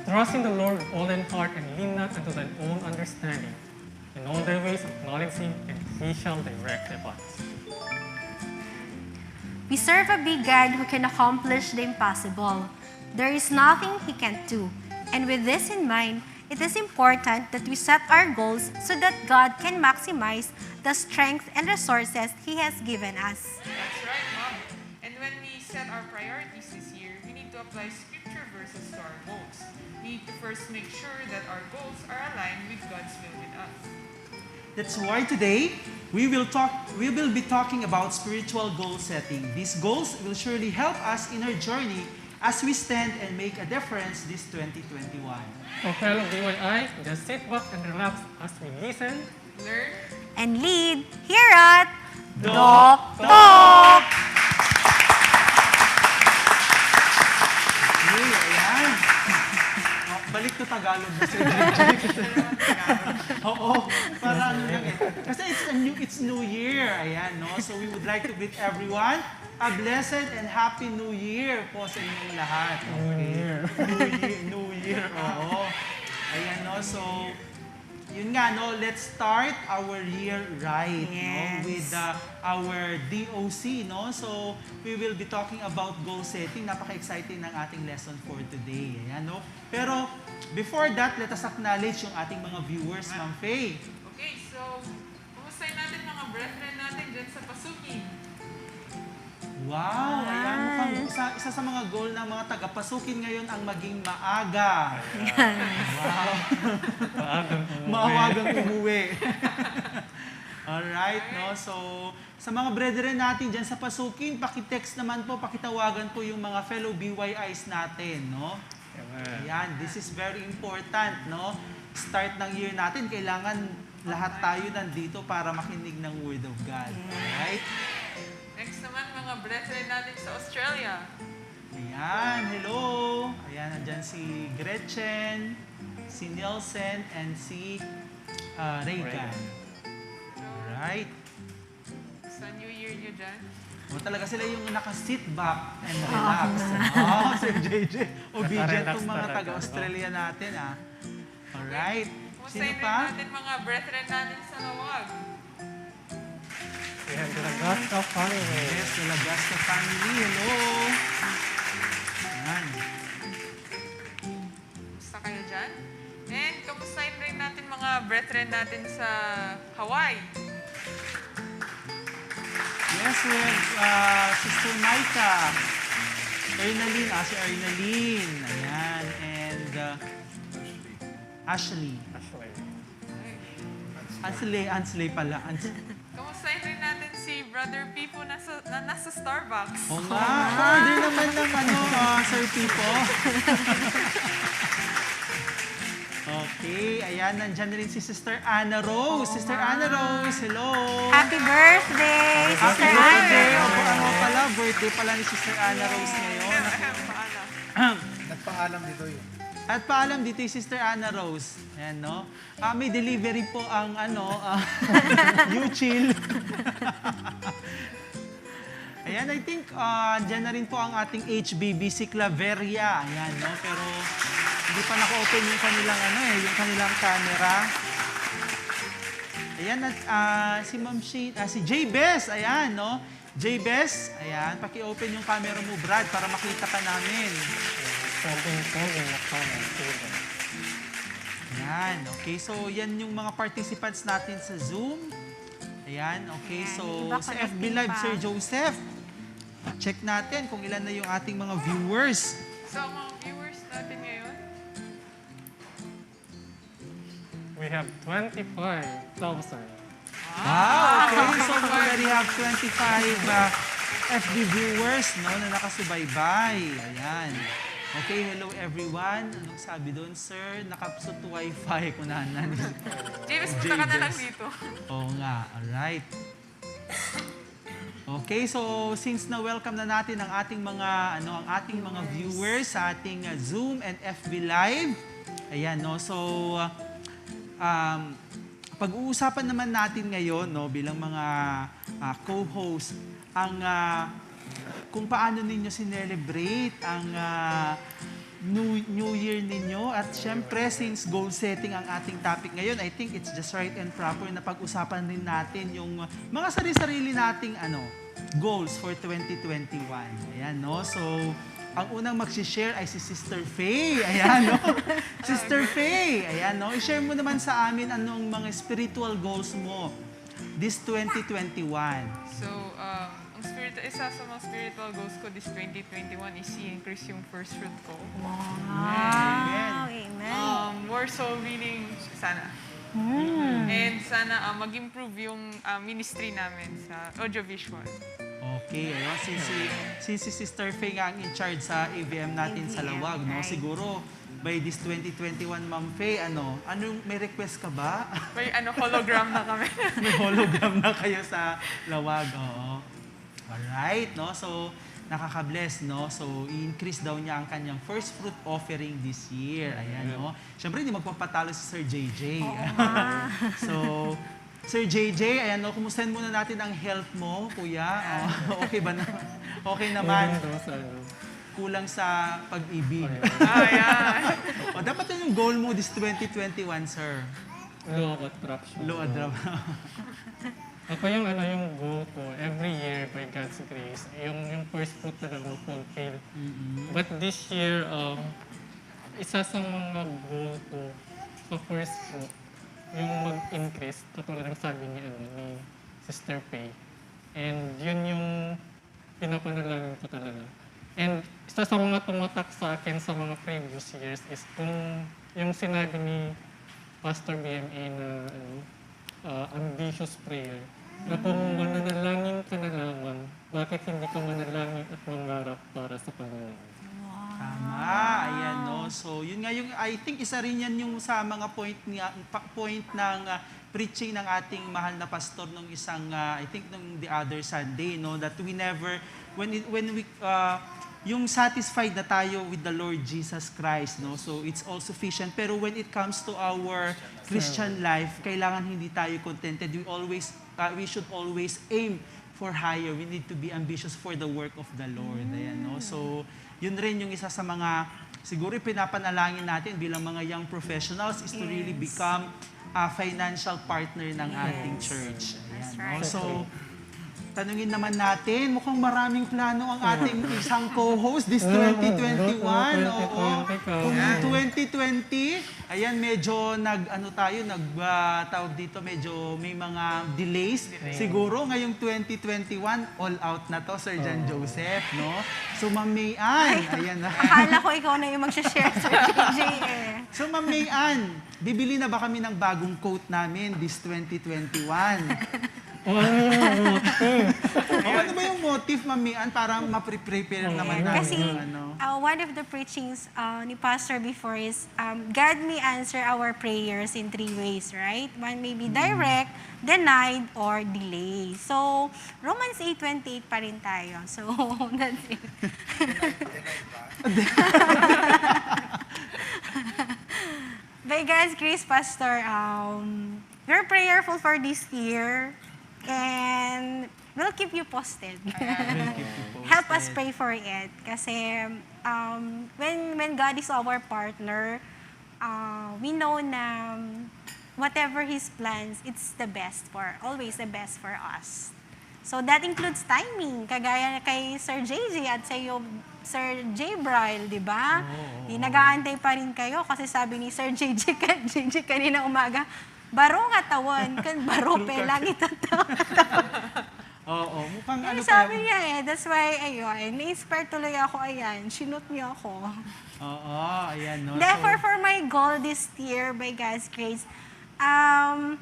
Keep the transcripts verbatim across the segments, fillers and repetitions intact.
Trust in the Lord with all thine heart, and lean not unto thine own understanding. In all thy ways acknowledge him, and he shall direct thy paths. We serve a big God who can accomplish the impossible. There is nothing he can't do. And with this in mind, it is important that we set our goals so that God can maximize the strength and resources he has given us. That's right, Mom. And when we set our priorities this year, we need to apply scripture verses to our goals. We need to first make sure that our goals are aligned with God's will with us. That's why today we will talk we will be talking about spiritual goal setting. These goals will surely help us in our journey as we stand and make a difference this twenty twenty-one. So, fellow B Y Is, just sit back and relax as we listen, learn, and lead here at Doc Talk! Yay, ayan. Oh, balik to Tagalog na si J J. Oo, para ano lang eh. Kasi it's a new, it's New Year. Ayan, no? So we would like to greet everyone. A blessed and happy New Year po sa inyong lahat. Okay? New Year. New Year, New Year. Oo. Ayan, no? So, yun nga, no? Let's start our year right, no? Yes. With uh, our D O C, no? So, we will be talking about goal setting. Napaka-exciting ng ating lesson for today. Ayan, no? Pero, before that, let us acknowledge yung ating mga viewers, Ma'am Faye. Okay, so, kumustahin natin mga brethren natin dyan sa Pasukin? Wow, ayan. Mukhang isa, isa sa mga goal ng mga taga-Pasukin ngayon ang maging maaga. Wow. Maagang umuwi. Maagang umuwi. Alright, no? So, sa mga brethren natin dyan sa Pasukin, paki-text naman po, pakitawagan po yung mga fellow B Y Is natin, no? Amen. Ayan, this is very important, no? Start ng year natin, kailangan lahat tayo nandito para makinig ng Word of God. Yes. Alright? Next naman, mga brethren natin sa Australia. Ayan, hello. Ayan, nandyan si Gretchen, si Nielsen, and si ah, Reagan. Reagan. Alright. Sa New Year nyo dyan? O, talaga sila yung naka-sit back and relax. Ah. Oh, Sir J J. Obedient. Nakarelax tong mga talaga, taga-Australia natin, ah. Alright. Kumusta yung pa? Natin, mga brethren natin sa Laoag? We have the Lagasta family. Yes, the Lagasta family. Hello. Ayan. Kumusta kayo dyan? And kamustahin rin natin mga brethren natin sa Hawaii? Yes, we have uh, Sister Micah. Ernalyn, ah, si Ernalyn. Ayan. And uh, Ashley. Ashley. Ansley, Ansley pala. Ans- Kamustahin rin natin si Brother Pipo na, sa, na nasa Starbucks. Oo nga. Pa-order naman ng ano, ah, Sir Pipo. Okay, ayan, nandyan rin si Sister Anna Rose. Oo nga. Sister Anna Rose, hello. Happy birthday, Sister Anna Rose. Happy birthday. Opo, ano pala, birthday pala ni Sister Anna Rose ngayon. Nagpaalam dito yun. At paalam dito yung Sister Anna Rose. Ayan, no? Ah, may delivery po ang, ano, ah, Uchil. Ayan, I think, ah, dyan na rin po ang ating H B B C Claveria. Ayan, no? Pero, Hindi pa naka-open yung kanilang ano eh, yung kanilang camera. Ayan, at ah, si Ma'am Shane, ah, si J Bes, ayan, no? J Bes, ayan, paki-open yung camera mo, Brad, para makita ka namin. Yan, okay. So, yan yung mga participants natin sa Zoom. Ayan, okay. Ayan, so, iba sa F B connecting Live, pa. Sir Joseph, check natin kung ilan na yung ating mga viewers. So, ang mga viewers natin ngayon? We have twenty-five thousand. Wow, okay. So, we already have twenty-five uh, F B viewers, no, na nakasubaybay. Ayan. Okay, hello everyone. Anong sabi doon, sir? Nakapsut wifi ko na. James, punta ka na lang dito. Oo nga, alright. Okay, so since na-welcome na natin ang ating mga ano, ang ating mga viewers sa ating uh, Zoom and F B Live. Ayan, no. So uh, um, pag-uusapan naman natin ngayon, no, bilang mga uh, co-host, ang uh, kung paano ninyo sinelebrate ang uh, New, New Year ninyo. At syempre, since goal setting ang ating topic ngayon, I think it's just right and proper na pag-usapan rin natin yung mga sarili-sarili nating ano, goals for twenty twenty-one. Ayan, no? So, ang unang magsishare ay si Sister Faye. Ayan, no? Sister Faye, ayan, no? I-share mo naman sa amin anong mga spiritual goals mo this twenty twenty-one. So, um, ang spirit, isa sa mga spiritual goals ko this twenty twenty-one is i-increase yung first fruit ko. Wow! Amen. Amen. Um, more so meaning, sana. Hmm. And sana ah, mag-improve yung ah, ministry namin sa audiovisual. Okay, ayun. Since si, since si Sister Faye nga ang in charge sa A V M natin sa A V M, Lawag, no? Right. Siguro, by this twenty twenty-one, Ma'am Faye, ano, anong, may request ka ba? May ano, hologram na kami. May hologram na kayo sa Lawag, oo. Alright, no? So, nakaka-bless, no? So, i-increase daw niya ang kanyang first fruit offering this year. Ayan, Amen. No? Siyempre, hindi magpapatalo si Sir J J. Oo nga. So, Sir J J, ayan, no? Kumustahin muna natin ang health mo, kuya. Oh, okay ba na? Okay naman. Ayun, no, sa ano. Kulang sa pag-ibig. Okay. Ah, yeah. O, dapat yun yung goal mo this twenty twenty-one, sir. Law of attraction. Law of attraction. Ako yung ano, yung goal ko, every year by God's grace, yung, yung first fruit talaga ma-fulfill. Mm-mm. But this year, um, isa sa mga goal ko sa first fruit, yung mag-increase, katulad ng sabi ni, ano, ni Sister Faye. And yun yung pinapanalangin ko talaga. And isa sa mga tumatak sa akin sa mga previous years is kung yung sinabi ni Pastor B M A na ano, ah, ambitious prayer, na kung mananalangin ka na lamang, bakit hindi ka manalangin at mangarap para sa Panginoon? Tama, ayan, no? So, yun nga yung, I think isa rin yan yung sa mga point nga, pa- point ng ah, preaching ng ating mahal na pastor nung isang, ah, I think nung the other Sunday, no, that we never, when it, when we, ah, yung satisfied na tayo with the Lord Jesus Christ, no? So it's all sufficient. Pero when it comes to our Christian life, kailangan hindi tayo contented. We always, ah, we should always aim for higher. We need to be ambitious for the work of the Lord. Ayan, no? So, yun rin yung isa sa mga siguro pinapanalangin natin bilang mga young professionals is to really Yes. become a financial partner ng ating Yes. church. Ayan, That's no? Right. So, tanungin naman natin, mukhang maraming plano ang ating isang co-host this Oo, twenty twenty-one. Oo, Oo. twenty twenty-five. Kung twenty twenty, ayan, medyo nag, ano tayo, nag, ah, tawag dito, medyo may mga delays. Delay. Siguro ngayong twenty twenty-one, all out na to, Sir John Oo. Joseph, no? So, Ma'am May Ann, ayan na. Akala ko ikaw na yung magsha-share, Sir J J eh. So, Ma'am May Ann, bibili na ba kami ng bagong coat namin this twenty twenty-one? O, ano yung motif? O, ano ba yung motif, Ma'am May Ann, para ma-prepare Oo. naman namin Kasi, yung ano? uh, one of the preachings uh, ni Pastor before is, um, God may answer our prayers in three ways, right? One may be Mm. direct, denied, or delay. So, Romans eight twenty-eight pa rin tayo. So, that's it. By God's grace, Pastor, um, we're prayerful for this year and we'll keep you posted. Ayan. We'll keep you posted. Help us pray for it kasi, um, when, when God is our partner, uh, we know na whatever His plans, it's the best for, always the best for us. So that includes timing, kagaya na kay Sir J J at sa iyo, Sir J Brian, di ba? Oo, oo. Di, nag-aantay pa rin kayo kasi sabi ni Sir J J ka-, J J kanina umaga, "Baro nga tawon, kan baro True pe ka. Lang ito." Oo, mukhang Eh, ano sabi tayo niya eh, that's why, ayun, na-inspire tuloy ako, ayan, sinut niyo ako. Oo, ayan, no? Therefore, So for my goal this year, by God's grace, um,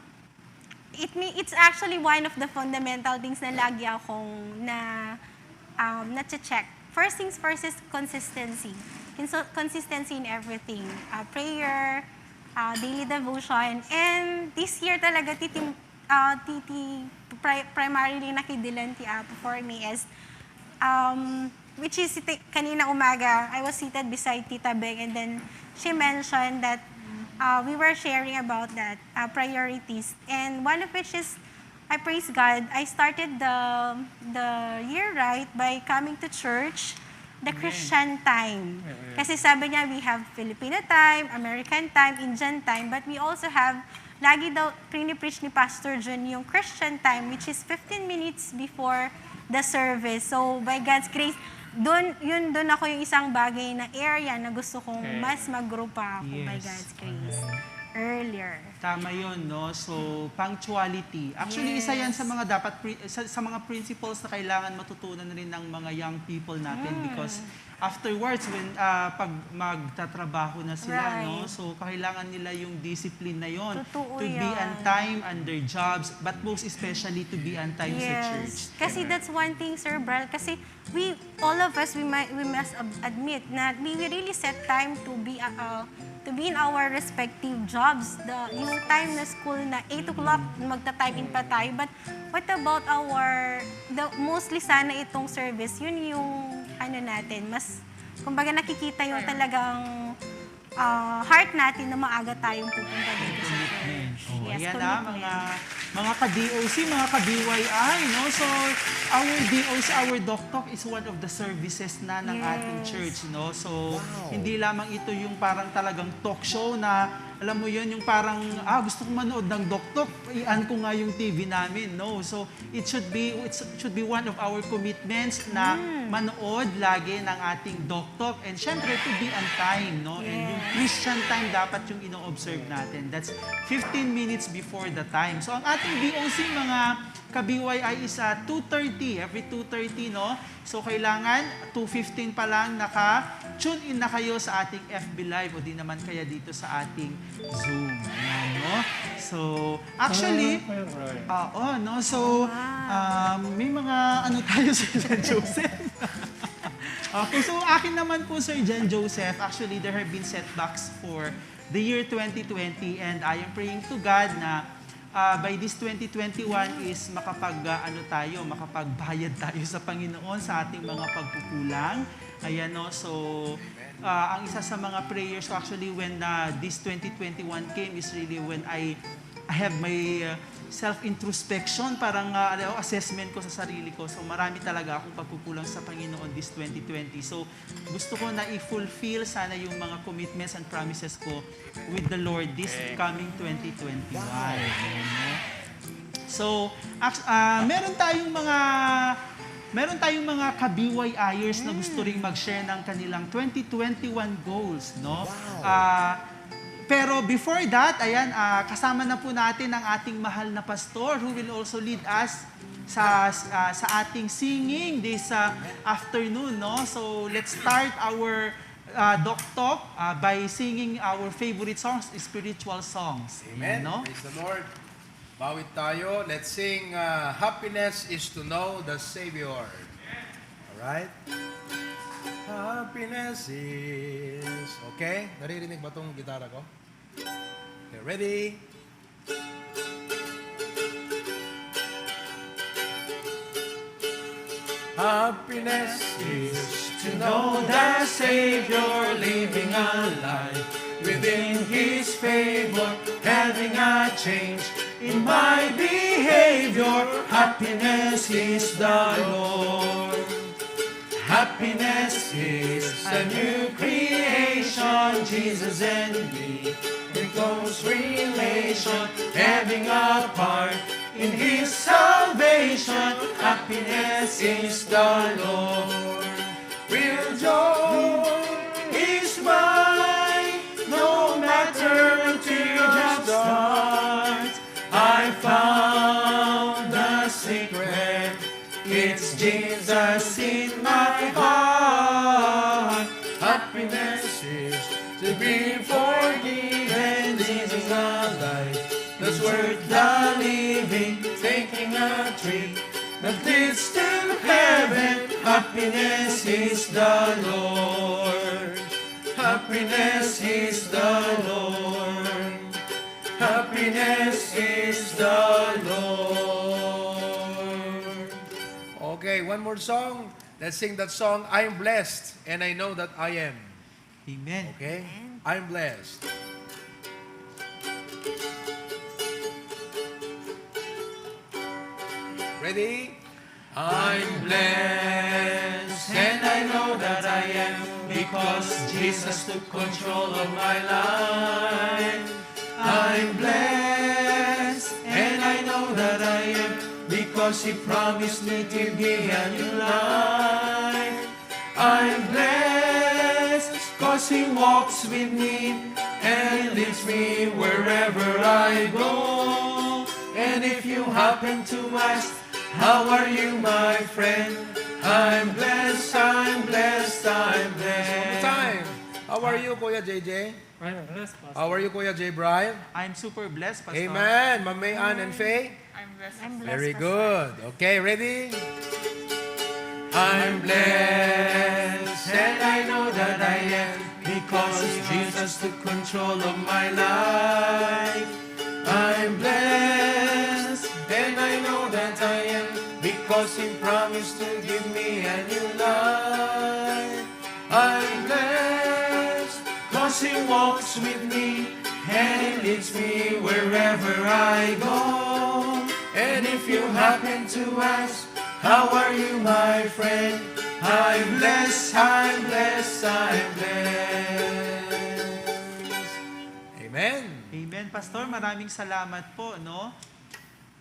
it me-, it's actually one of the fundamental things na lagi akong na, um, na-check. First things first is consistency. Conso-, consistency in everything. Uh, prayer, uh, daily devotion. And this year talaga, titim-, uh, titi-, pri-, primarily nakidilan ti Apo for me is, um, which is iti-, kanina umaga, I was seated beside Tita Beng, and then she mentioned that, uh, we were sharing about that, uh, priorities. And one of which is, I praise God, I started the, the year right by coming to church, the Amen. Christian time. Mm-mm. Kasi sabi niya, we have Filipino time, American time, Indian time, but we also have, lagi daw, prini-preach ni Pastor Jun yung Christian time, which is fifteen minutes before the service. So, by God's grace, dun, yun, dun ako yung isang bagay na area na gusto kong Okay. mas mag-grow pa ako, by Yes. God's grace. Amen. Earlier. Tama yun, no? So, punctuality. Actually, isa yan sa Yes. mga dapat, pri-, sa, sa mga principles na kailangan matutunan rin ng mga young people natin Mm. because afterwards, when, ah, pag magtatrabaho na sila, no? Right. So, kailangan nila yung discipline na yon Totoo to be on yan. Time on their jobs, but most especially to be on time sa Yes. church. Kasi Amen. That's one thing, Sir Bral, kasi we, all of us, we might, we must ab-, admit na we, we really set time to be, uh, uh, to be in our respective jobs. The, yung time na school na eight o'clock, magta-time in pa tayo. But what about our, the, mostly sana itong service, yun yung ano natin, mas, kumbaga nakikita yung Right. talagang, ah, heart natin na maaga tayong pupunta dito sa Commitment. church. Oh, Yes, ayan na, commitment. mga, mga ka-D O C, mga ka-B Y I, no? So, our D O C, our Doc Talk is one of the services na ng ating Yes. church, no? So, Wow. hindi lamang ito yung parang talagang talk show na, alam mo yun, yung parang, "Ah, gusto kong manood ng Doc Talk, i-on ko nga yung T V namin." No? So, it should be, it should be one of our commitments na Mm. manood lagi ng ating Doc Talk. And syempre, to be on time, no? And yung Yes. Christian time dapat yung ino-observe natin. That's fifteen minutes before the time. So, ang ating D O C, mga ka-B Y I, is, ah, two thirty, every two thirty, no? So, kailangan two fifteen pa lang naka-tune in na kayo sa ating F B Live o di naman kaya dito sa ating Zoom. Ayan, no? So, actually, Ah, right. Oo, no? So, Wow. um, may mga ano tayo, Sir Jen Joseph. Okay, so akin naman po, Sir Jen Joseph, actually, there have been setbacks for the year twenty twenty, and I am praying to God na, ah, by this twenty twenty-one is makapag, ah, ano tayo, makapagbayad tayo sa Panginoon sa ating mga pagkukulang. Ayan, no? So, Amen. Ah, ang isa sa mga prayers ko, actually, when, ah, this twenty twenty-one came is really when I, I have my, ah, self-introspection, parang, ah, ano, assessment ko sa sarili ko. So, marami talaga akong pagkukulang sa Panginoon this twenty twenty. So, gusto ko na i-fulfill sana yung mga commitments and promises ko with the Lord this Okay. coming twenty twenty-one. Wow. Ayan, no? So, act-, ah, meron tayong mga, meron tayong mga ka-B Y Iers na gusto ring Mm. mag-share ng kanilang twenty twenty-one goals, no? Wow. Ah, pero before that, ayan, ah, kasama na po natin ang ating mahal na pastor who will also lead us sa, ah, sa ating singing this, ah, afternoon, no? So, let's start our, ah, Doc Talk, ah, by singing our favorite songs, spiritual songs. Amen. Ayan, no? Praise the Lord. Bawit tayo. Let's sing, ah, Happiness is to Know the Savior. Alright? Happiness is, okay? Naririnig ba tong gitara ko? Okay, ready? Happiness is to know the Savior, living a life within His favor, having a change in my behavior. Happiness is the Lord. Happiness is a new creation. Jesus and me in close relation, having a part in His salvation. Happiness is the Lord. Real joy is mine, no matter the teardrops start. I found the secret. It's Jesus in my heart. Happiness is to be forgiven. Jesus alive, that's worth the living. Taking a trip that leads to heaven. Happiness is the Lord. Happiness is the Lord. Happiness is the Lord. Okay, one more song. Let's sing that song, I'm blessed and I know that I am. Amen. Okay? I'm blessed. Ready? I'm blessed and I know that I am, because Jesus took control of my life. I'm blessed and I know that I am, because He promised me to give me a new life. I'm blessed cause He walks with me and leads me wherever I go. And if you happen to ask, how are you, my friend? I'm blessed, I'm blessed, I'm blessed. Time. How are you, Kuya J J? I'm blessed, Pastor. How are you, Kuya J Brian? I'm super blessed, Pastor. Amen. Ma'am May Ann and Faye? I'm blessed. Very good. Okay, ready? I'm blessed and I know that I am because Jesus took control of my life. I'm blessed and I know that I am because He promised to give me a new life. I'm blessed cause He walks with me and He leads me wherever I go. And if you happen to ask, how are you, my friend? I'm blessed, I'm blessed, I'm blessed. Amen. Amen, Pastor. Maraming salamat po, no?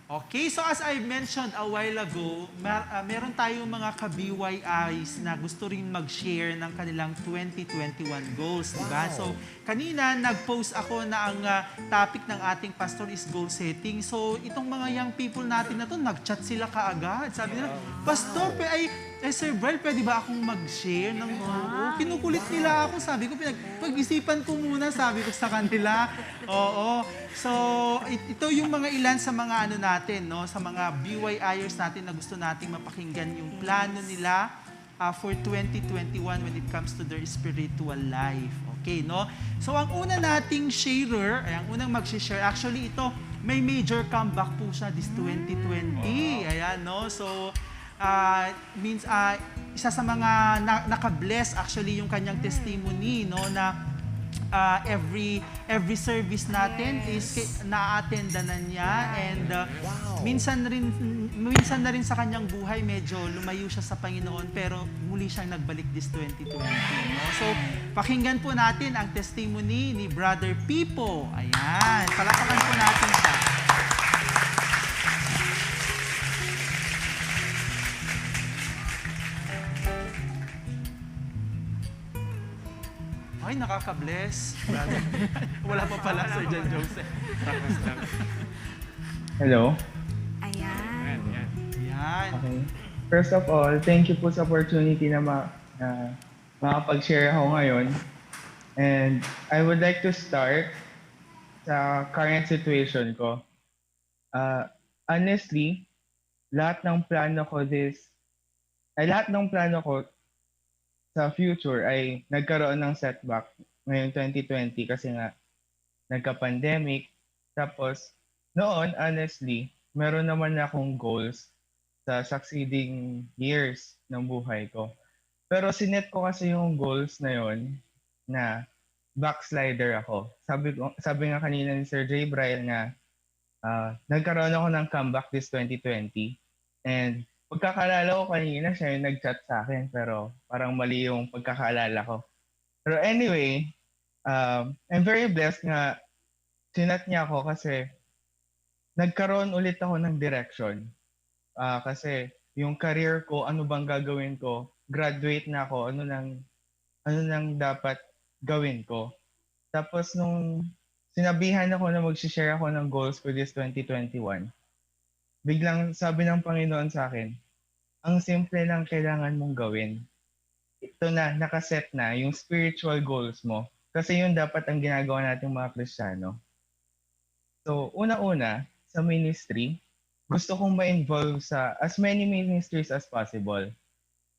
Okay, so as I mentioned a while ago, mer- ah, meron tayong mga ka-B Y Is na gusto rin mag-share ng kanilang twenty twenty-one goals, di ba? So, kanina nag-post ako na ang ah, topic ng ating pastor is goal setting. So, itong mga young people natin na to, nag-chat sila kaagad. Sabi nila, Pastor, pe, ay, eh, Sir Brian, pwede ba akong mag-share ng mga... Oo, kinukulit nila ako. Sabi ko, pinag- pag-isipan ko muna, sabi ko sa kanila. Oo. So, it- ito yung mga ilan sa mga ano natin, no, sa mga B Y Iers natin na gusto nating mapakinggan yung plano nila ah, for twenty twenty-one when it comes to their spiritual life. Okay, no? So, ang una nating sharer, ay, ang unang mag-share, actually ito, may major comeback po siya this twenty twenty. Ayan, no? So, ah, means, ah, isa sa mga na- naka-bless actually yung kanyang testimony, no, na ah, every every service natin is ki- na-attendanan niya, and ah, minsan rin minsan na rin sa kanyang buhay medyo lumayo siya sa Panginoon, pero muli siyang nagbalik this twenty twenty, no? So, pakinggan po natin ang testimony ni Brother Pipo. Ayan, palakpakan po natin siya. Ay, nakaka-bless, brother. Wala pa pala, Sir John Joseph. Hello. Ayan. Yan. Okay. First of all, thank you po sa opportunity na, ma na makapag-share ako ngayon. And I would like to start sa current situation ko. Ah, honestly, lahat ng plano ko this, ay, lahat ng plano ko sa future ay nagkaroon ng setback ngayong twenty twenty kasi nga nagka-pandemic. Tapos, noon, honestly, meron naman akong goals sa succeeding years ng buhay ko. Pero sinet ko kasi yung goals na yon na backslider ako. Sabi ko, sabi nga kanina ni Sir J Brian nga ah, nagkaroon ako ng comeback this twenty twenty. And Pagkakaalala ko kanina, siya yung nag-chat sa akin, pero parang mali yung pagkakaalala ko. Pero anyway, um, I'm very blessed nga chinat niya ako kasi nagkaroon ulit ako ng direction. Ah, kasi yung career ko, ano bang gagawin ko, graduate na ako, ano nang, ano nang dapat gawin ko. Tapos nung sinabihan ako na mag-share ako ng goals for this twenty twenty-one, biglang sabi ng Panginoon sa akin, "Ang simple lang kailangan mong gawin. Ito na, nakaset na yung spiritual goals mo." Kasi yun dapat ang ginagawa nating mga Kristiyano. So, una-una, sa ministry, gusto kong ma-involve sa as many ministries as possible.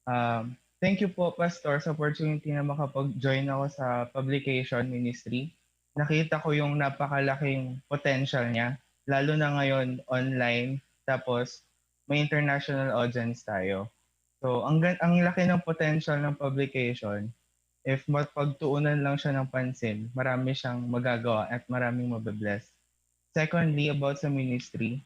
Um, thank you po, Pastor, sa opportunity na makapag-join ako sa publication ministry. Nakita ko yung napakalaking potential niya, lalo na ngayon online, tapos may international audience tayo. So, ang, gan- ang laki ng potential ng publication. If mapagtuunan lang siya ng pansin, marami siyang magagawa at maraming mabe-bless. Secondly, about sa ministry,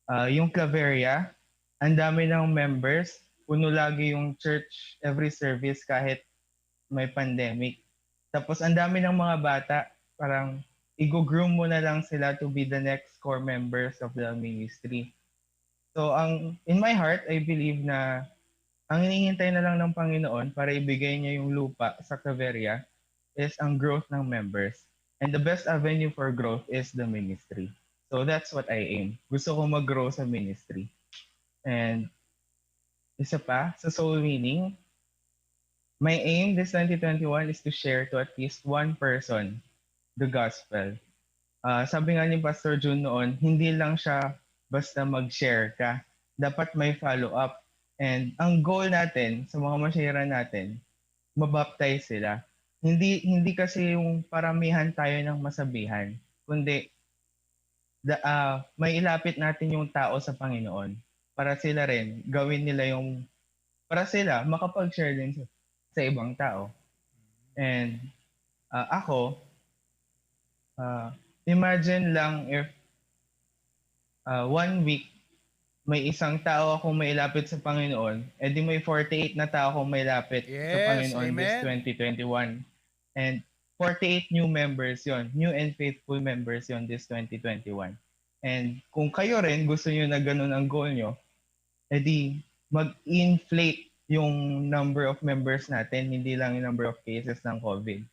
ah, yung Claveria, ang dami ng members, puno lagi yung church every service kahit may pandemic. Tapos ang dami ng mga bata, parang i-groom mo na lang sila to be the next core members of the ministry. So, ang, in my heart, I believe na ang hinihintay na lang ng Panginoon para ibigay niya yung lupa sa Claveria is ang growth ng members. And the best avenue for growth is the ministry. So, that's what I aim. Gusto ko mag-grow sa ministry. And isa pa, sa soul winning, my aim this twenty twenty-one is to share to at least one person the gospel. Ah, sabi nga ni Pastor Jun noon, hindi lang siya basta mag-share ka. Dapat may follow-up. And ang goal natin sa mga ma-share-an natin, mabaptize sila. Hindi, hindi kasi yung paramihan tayo ng masabihan, kundi da, ah, mailapit natin yung tao sa Panginoon para sila rin, gawin nila yung, para sila makapag-share din sa, sa ibang tao. And, ah, ako, ah, imagine lang if, ah, one week, may isang tao akong mailapit sa Panginoon, edi may forty-eight na tao akong mailapit sa Yes, Panginoon this amen. twenty twenty-one. And forty-eight new members yon, new and faithful members yon this twenty twenty-one. And kung kayo rin, gusto nyo na ganun ang goal nyo, edi mag-inflate yung number of members natin, hindi lang yung number of cases ng COVID.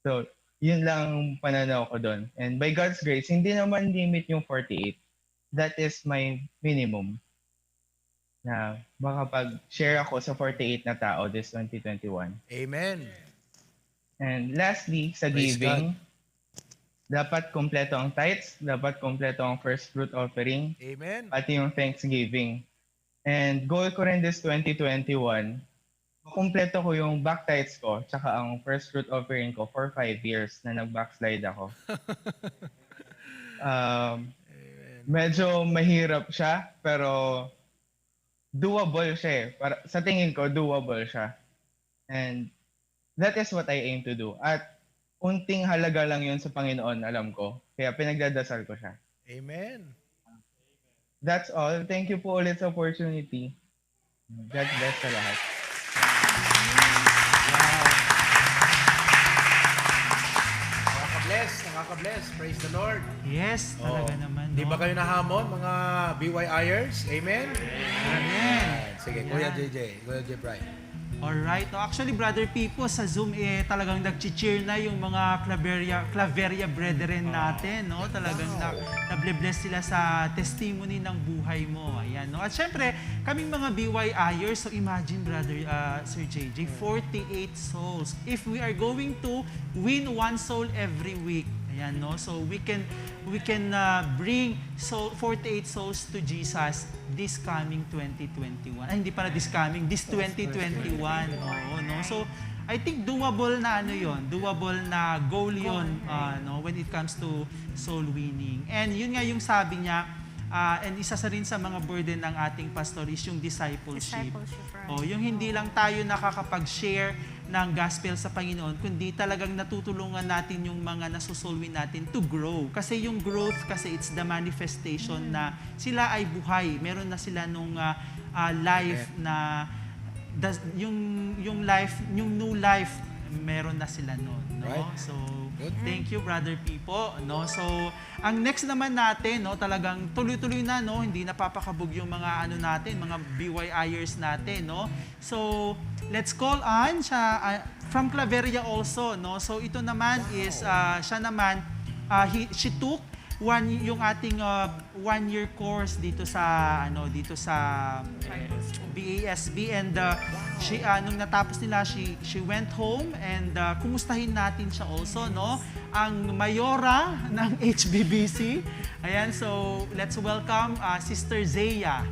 So, yun lang ang pananaw ko doon. And by God's grace, hindi naman limit yung forty-eight. That is my minimum na makapag-share ako sa forty-eight na tao this twenty twenty-one. Amen. And lastly, sa Praise giving, God. Dapat kompleto ang tithes, dapat kompleto ang first fruit offering, Amen. Pati yung thanksgiving. And goal ko rin this twenty twenty-one, makumpleto ko yung back tithes ko, tsaka ang first fruit offering ko for five years na nag-backslide ako. Um, Amen. Medyo mahirap siya, pero doable siya eh. Para, sa tingin ko, doable siya. And that is what I aim to do. At unting halaga lang yun sa Panginoon, alam ko. Kaya pinagdadasal ko siya. Amen. That's all. Thank you po ulit sa opportunity. God bless sa lahat. Wow. Nakaka-bless, nakaka-bless. Praise the Lord. Yes, Oh. talaga naman, Di no? ba kayo nahamon, mga B Y Ers? Amen? Amen. Ayan. Sige, Kuya Ayan. J J, Kuya Jebray. Alright. No, actually, Brother Pipo, sa Zoom, eh, talagang nag-cheer na yung mga Claveria, Claveria brethren Ah, natin, no? ganda. Talagang na, Wow. nabless sila sa testimony ng buhay mo. Ayan, no? At syempre, kaming mga B Y Ers, so imagine, Brother, ah, Sir J J, Hmm. forty-eight souls. If we are going to win one soul every week, ayan, no? So we can, we can, ah, bring soul, forty-eight souls to Jesus this coming twenty twenty-one. Ay, hindi pala this coming, this Yes, twenty twenty-one. Oo, no? So, I think doable na ano yon, doable na goal yon, Goal. ah, no, when it comes to soul winning. And yun nga yung sabi niya, ah, and isa sa rin sa mga burden ng ating pastor is yung discipleship. Discipleship, right. Oh, yung hindi Oo. lang tayo nakakapag-share ng gospel sa Panginoon, kundi talagang natutulungan natin yung mga nasusulwi natin to grow. Kasi yung growth kasi, it's the manifestation na sila ay buhay, meron na sila nung, ah, ah, life na das-, yung, yung life, yung new life, meron na sila nun, no? Right. So, good. Thank you, Brother Pipo, no? So, ang next naman natin, no, talagang tuloy-tuloy na, no? Hindi napapakabog yung mga ano natin, mga B Y Ers natin, no? So, let's call on siya, ah, from Claveria also, no? So, ito naman is, ah, siya naman, ah, he, she took one, yung ating, ah, one year course dito sa, ano, dito sa, eh, B A S B, and, ah, she, ah, nung natapos nila, she, she went home, and, ah, kumustahin natin siya also, no? Ang mayora ng H B B C. Ayan, so let's welcome, ah, Sister Zea.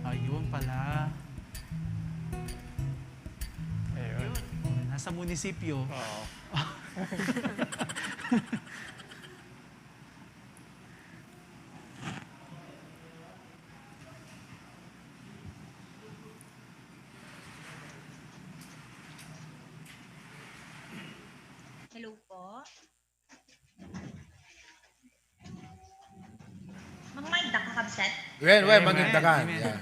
Ayun pala. Ayun. Nasa munisipyo. Oo. Hello po. Mangmangda ka, kabsat? Wen, wen, Amen. Mangigdakan. Amen. Yan.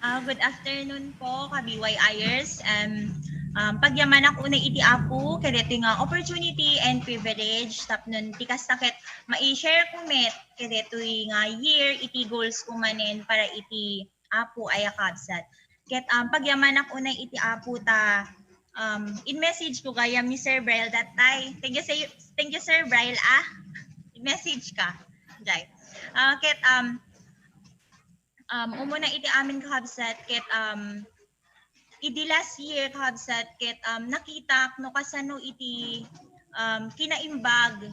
Ah, good afternoon po, ka B Y Ers. Em, um, pagyamanak unay iti Apo, kadetoy nga opportunity and privilege, tapno ti kasta ket mai-share ko met, kadetoy nga year, iti goals ko manen para iti Apo aya kabsat. Ket, um, pagyamanak unay iti Apo ta, um, in-message ko gayam ni Sir Brian that time. Thank you, Sir, thank you, Sir Brian, ah. In-message ka. Jay. Ah, ket, um, um, umuna iti amin kakabsat, ket, um, idi last year kakabsat, ket, um, nakitak no kasano iti, um, kinaimbag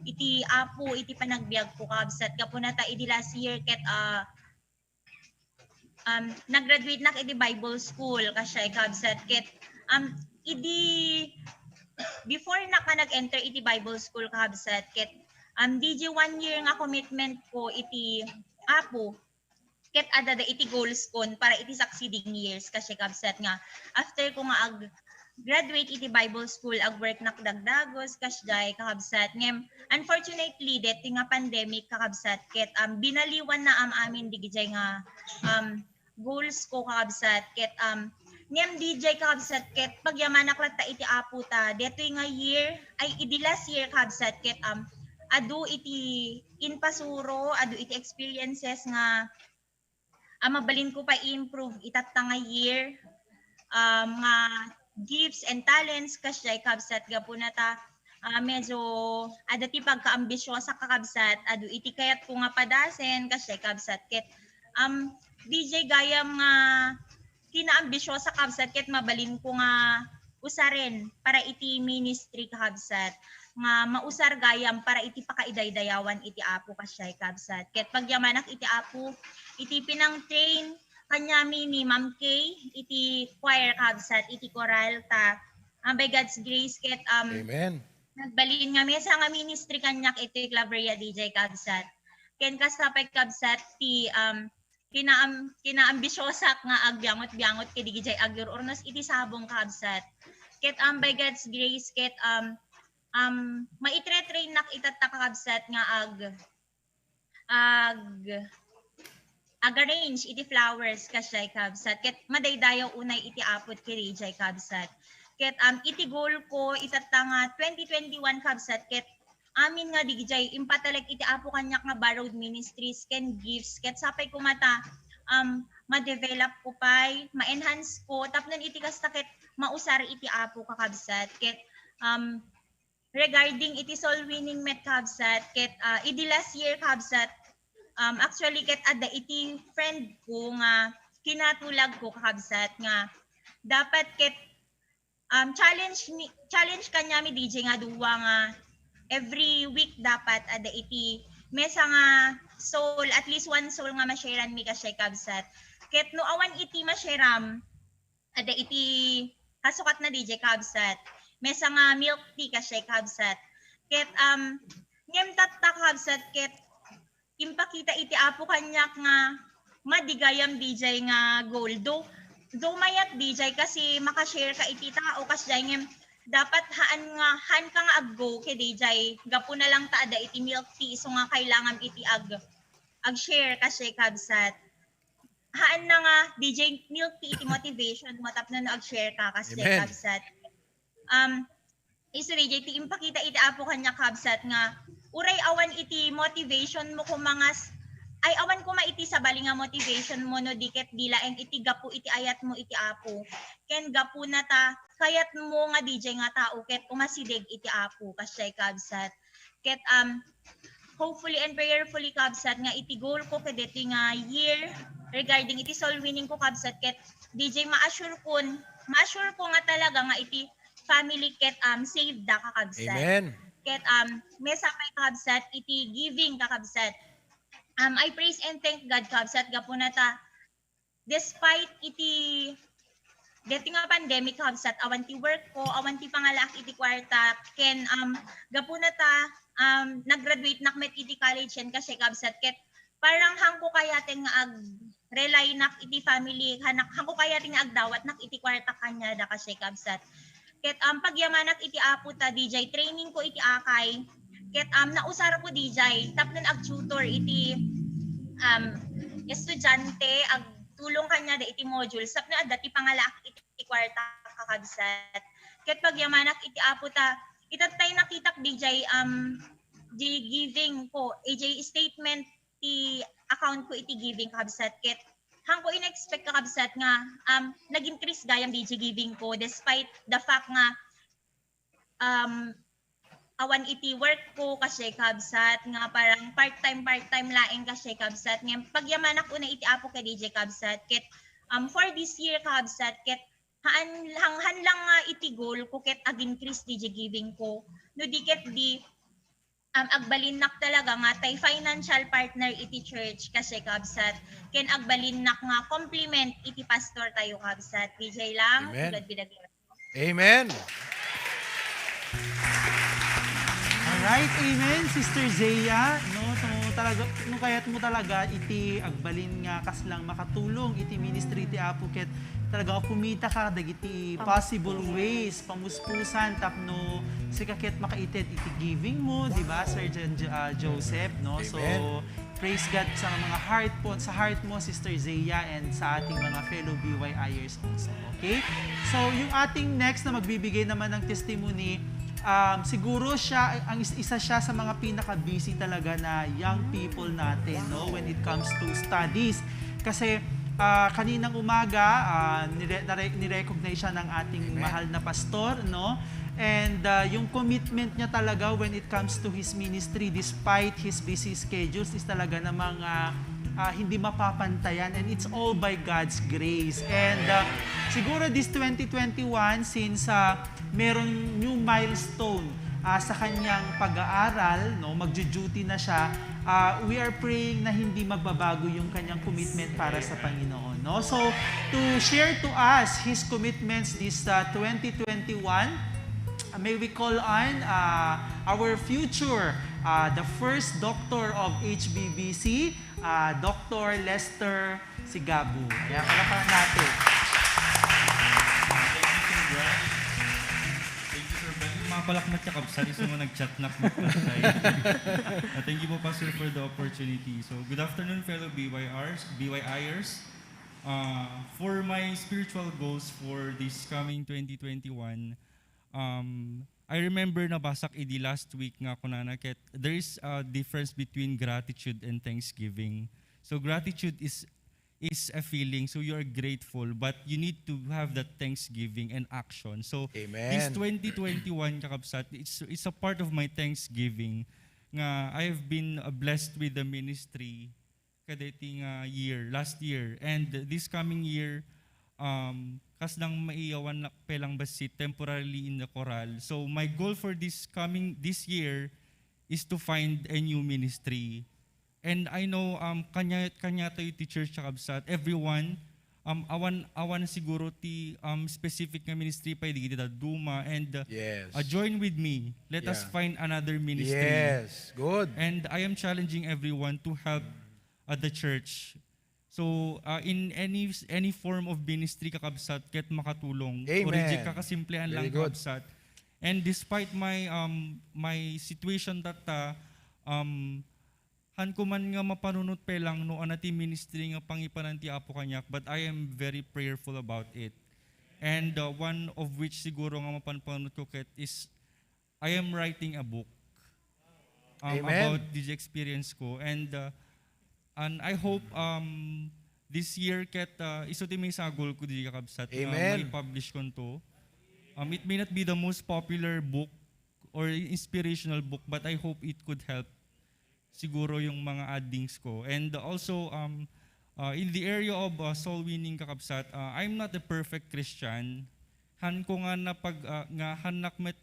iti Apo iti panagbiag ko kakabsat. Gapuna ta idi last year ket, ah, um, nag-graduate nak iti Bible school, kasjay kabsat. Ket, um, idi, before nak nga nag-enter iti Bible school, kabsat, ket, um, D J one year nga commitment ko iti Apo, ket adda da iti goals kon para iti succeeding years, kasjay kabsat, nga after ko nga ag-, graduate iti Bible school, agwork nak dagdagus, kasjay, kakabsat. Ngem, unfortunately, deti nga pandemic, kakabsat, ket, um, binaliwan na am-amin digijay nga, um, goals ko, kakabsat, ket, um, ngem dijay, kakabsat, ket pagyamanak latta iti Apo ta, detoy nga year, ay, idi last year, kakabsat, ket, um, adu iti impasuro, adu iti experiences nga a mabalin ko pay i-improve itatta nga year, um, nga gifts and talents, kasjay kabsat, gapuna ta, ah, medyo adda ti pagkaambisiosa kakabsat, adu iti kayat ko nga padasen, kasjay kabsat, ket, um, dijay gayam nga kinaambisiosa kabsat, ket mabalin ko nga usaren para iti ministry kakabsat, nga mausar gayam para iti pakaidaydayawan iti Apo, kasjay kabsat. Ket pagyamanak iti Apo, iti pinang-train kaniami ni Ma'am Kay iti choir, kabsat, iti choral ta, um, by God's grace, ket, um, Amen. Nagbalin nga mesa nga ministry kaniak iti Claveria, dijay kabsat. Ken kasta pay kabsat ti, um, kinaam-, kinaambisiosak nga agbiangot-biangot ket digijay agyur-urnos iti sabong, kabsat. Ket, um, by God's grace, ket, um, um, maitre-trainnak itatta, kabsat, nga ag-, ag-, ag-arrange iti flowers, kasjay, kabsat. Ket madaydayaw unay iti Apo ket dijay, kabsat. Ket, um, iti goal ko itatta nga twenty twenty-one, kabsat, ket amin nga digijay impatalek iti Apo kaniak nga borrowed ministries ken gifts, ket sapay koma ta, um, ma-develop ko pay, ma-enhance ko, tapno iti kasta ket mausar iti Apo, kakabsat. Ket, um, regarding iti soul winning met, kabsat, ket, ah, idi last year, kabsat, um, actually, ket adda iti friend ko nga kinatulag ko, kabsat, nga dapat ket, um, challenge mi, challenge kaniami, dijay, nga dua nga every week dapat adda iti mesa nga soul, at least one soul nga ma-sharean mi, kasjay, kabsat. Ket no awan iti ma-shaream, adda iti kasukatna, dijay, kabsat. Mesa nga milk tea, kasjay, kabsat. Ket, um, ngem tatta, kakabsat, ket impakita iti Apo kaniak nga madi gayam D J nga goal. Do, do mayat D J kasi maka-share ka iti tao, kasdiay ngem dapat haan nga, haan ka nga ag-go ket D J gapu na lang ta adda iti milk tea, isu nga kailangam iti ag-, ag-share kasdiay, kabsat. Haan na nga D J milk tea iti motivation mo tapno no ag-share ka kasdiay, Amen. kabsat. Um, isu D J ti impakita iti Apo kaniak, kabsat, nga uray awan iti motivation mo koma nga s-, ay, awan koma iti sabali nga motivation mo no di ket di laeng iti gapu iti ayat mo iti Apo. Ken gapu na ta kayat mo nga D J nga tao ket umasideg iti Apo, kasdiay, kabsat. Ket, um, hopefully and prayerfully, kabsat, nga iti goal ko kadeti nga year regarding iti soul winning ko, kabsat, ket D J, ma-assure kon, ma-assure ko nga talaga nga iti family ket, um, saved da, kakabsat. Amen. Ket, um, mesa pay, kakabsat, iti giving, kakabsat. Um, I praise and thank God, kabsat, gapu na ta, despite iti, deti nga pandemic, kabsat, awan ti work ko, awan ti pangalaak iti kuarta, ken, um, gapu na ta, um, nag-graduate nak met iti college, ken kasdiay, kabsat, ket parang hangko kayaten nga ag-rely nak iti family, hanak, hangko kayaten nga agdawat nak iti kuarta kaniada, kasdiay, kabsat. Ket, um, pagyamanak iti Apo ta, D J, training ko iti akay. Ket, um, nausar ko, D J, tapno ag-tutor iti, um, estudiante, agtulong kaniada iti module, tapno adda ti pangalaak iti kuarta, kakabsat. Ket pagyamanak iti Apo ta, itattay nakitak, D J, um, di giving ko, D J, statement ti account ko iti giving, kakabsat, ket hangko in-expect, kakabsat, nga, um, nag-increase gayam D J giving ko despite the fact nga, um, awan iti work ko, kasdiay, kabsat, nga parang part-time, part-time laeng, kasdiay, kabsat, ngem pagyamanak unay iti Apo ket D J, kabsat, ket, um, for this year, kabsat, ket haan, hanghan lang nga iti goal ko ket ag-increase D J giving ko. No di ket di, um, agbalinnak talaga nga tay financial partner iti church, kasdiay, kabsat, ken agbalinnak nga complement iti pastor tayo, kabsat. D J lang, Amen. Tulad bidagiran. Amen. Alright, amen, Sister Zea. No, so talaga, no kayat mo talaga iti agbalin nga kaslang makatulong iti ministry ti Apo ket talaga kumita ka dagiti possible ways, pamuspusan tapno sika ket makaited iti giving mo, di ba, Sir Jan-, ah, Joseph, no? So, Amen. Praise God sa mga heart po, sa heart mo, Sister Zea, and sa ating mga fellow B Y Iers also. Okay? So, yung ating next na magbibigay naman ng testimony, um, siguro siya, ang is-, isa siya sa mga pinaka-busy talaga na young people natin, no, when it comes to studies. Kasi, ah, kaninang umaga, ah, nire-, nare-, nirecognize siya ng ating Amen. mahal na pastor, no? And, ah, yung commitment niya talaga when it comes to his ministry, despite his busy schedules, is talaga namang, ah, ah, hindi mapapantayan. And it's all by God's grace. And, ah, siguro this twenty twenty-one, since, ah, merong new milestone, ah, sa kanyang pag-aaral, no, magju-duty na siya, ah, we are praying na hindi magbabago yung kanyang commitment para sa Panginoon, no? So, to share to us his commitments this, ah, twenty twenty-one, ah, may we call on, ah, our future, ah, the first doctor of H B B C, ah, Doctor Lester Sigabo. Ayan, palakpakan natin. Thank you, Sir Brad. Thank you, Sir Brad. Yung mga palakpak niya, kabsat, yung mga nag-chat na, ah, thank you po, Pastor, for the opportunity. So, good afternoon, fellow B Y Rs, B Y Iers. Ah, for my spiritual goals for this coming twenty twenty-one, um, I remember nabasak idi last week nga kunana ket there is a difference between gratitude and thanksgiving. So gratitude is is a feeling, so you are grateful, but you need to have that thanksgiving and action. So this Amen. twenty twenty-one, kakabsat, it's it's a part of my thanksgiving nga I have been, uh, blessed with the ministry kadeti nga year, last year, and this coming year, um, kasdang maiyawan na pelang bassit temporarily in the corral. So my goal for this coming, this year, is to find a new ministry. And I know, um, kanya, kanya tayo ti church, kakabsat, everyone, um, awan, awan siguro ti, um, specific nga ministry pay dagiti dadduma, and, uh, Yes. uh, join with me. Let us Yeah. find another ministry. Yes. Good. And I am challenging everyone to help, uh, the church. So, uh, in any, any form of ministry, kakabsat, ket makatulong. Amen. Origin, kakasimplean Very lang, good. Kakabsat. And despite my, um, my situation that, uh, um, han ko man nga mapanunot pay lang no ania ti ministry nga pangipanan ti Apo kaniak, but I am very prayerful about it. And, uh, one of which siguro nga mapanpanunot ko ket is I am writing a book, um, Amen. about the experience ko. And, uh, and I hope, um, this year ket, uh, isu ti maisagol ko di kakabsat nga Amen. mai-publish konto. Um, it may not be the most popular book or inspirational book, but I hope it could help siguro yung mga addings ko. And also, um, uh, in the area of, uh, soul winning, kakabsat, uh, I'm not a perfect Christian. Han ko nga napag-, uh, nga hanak met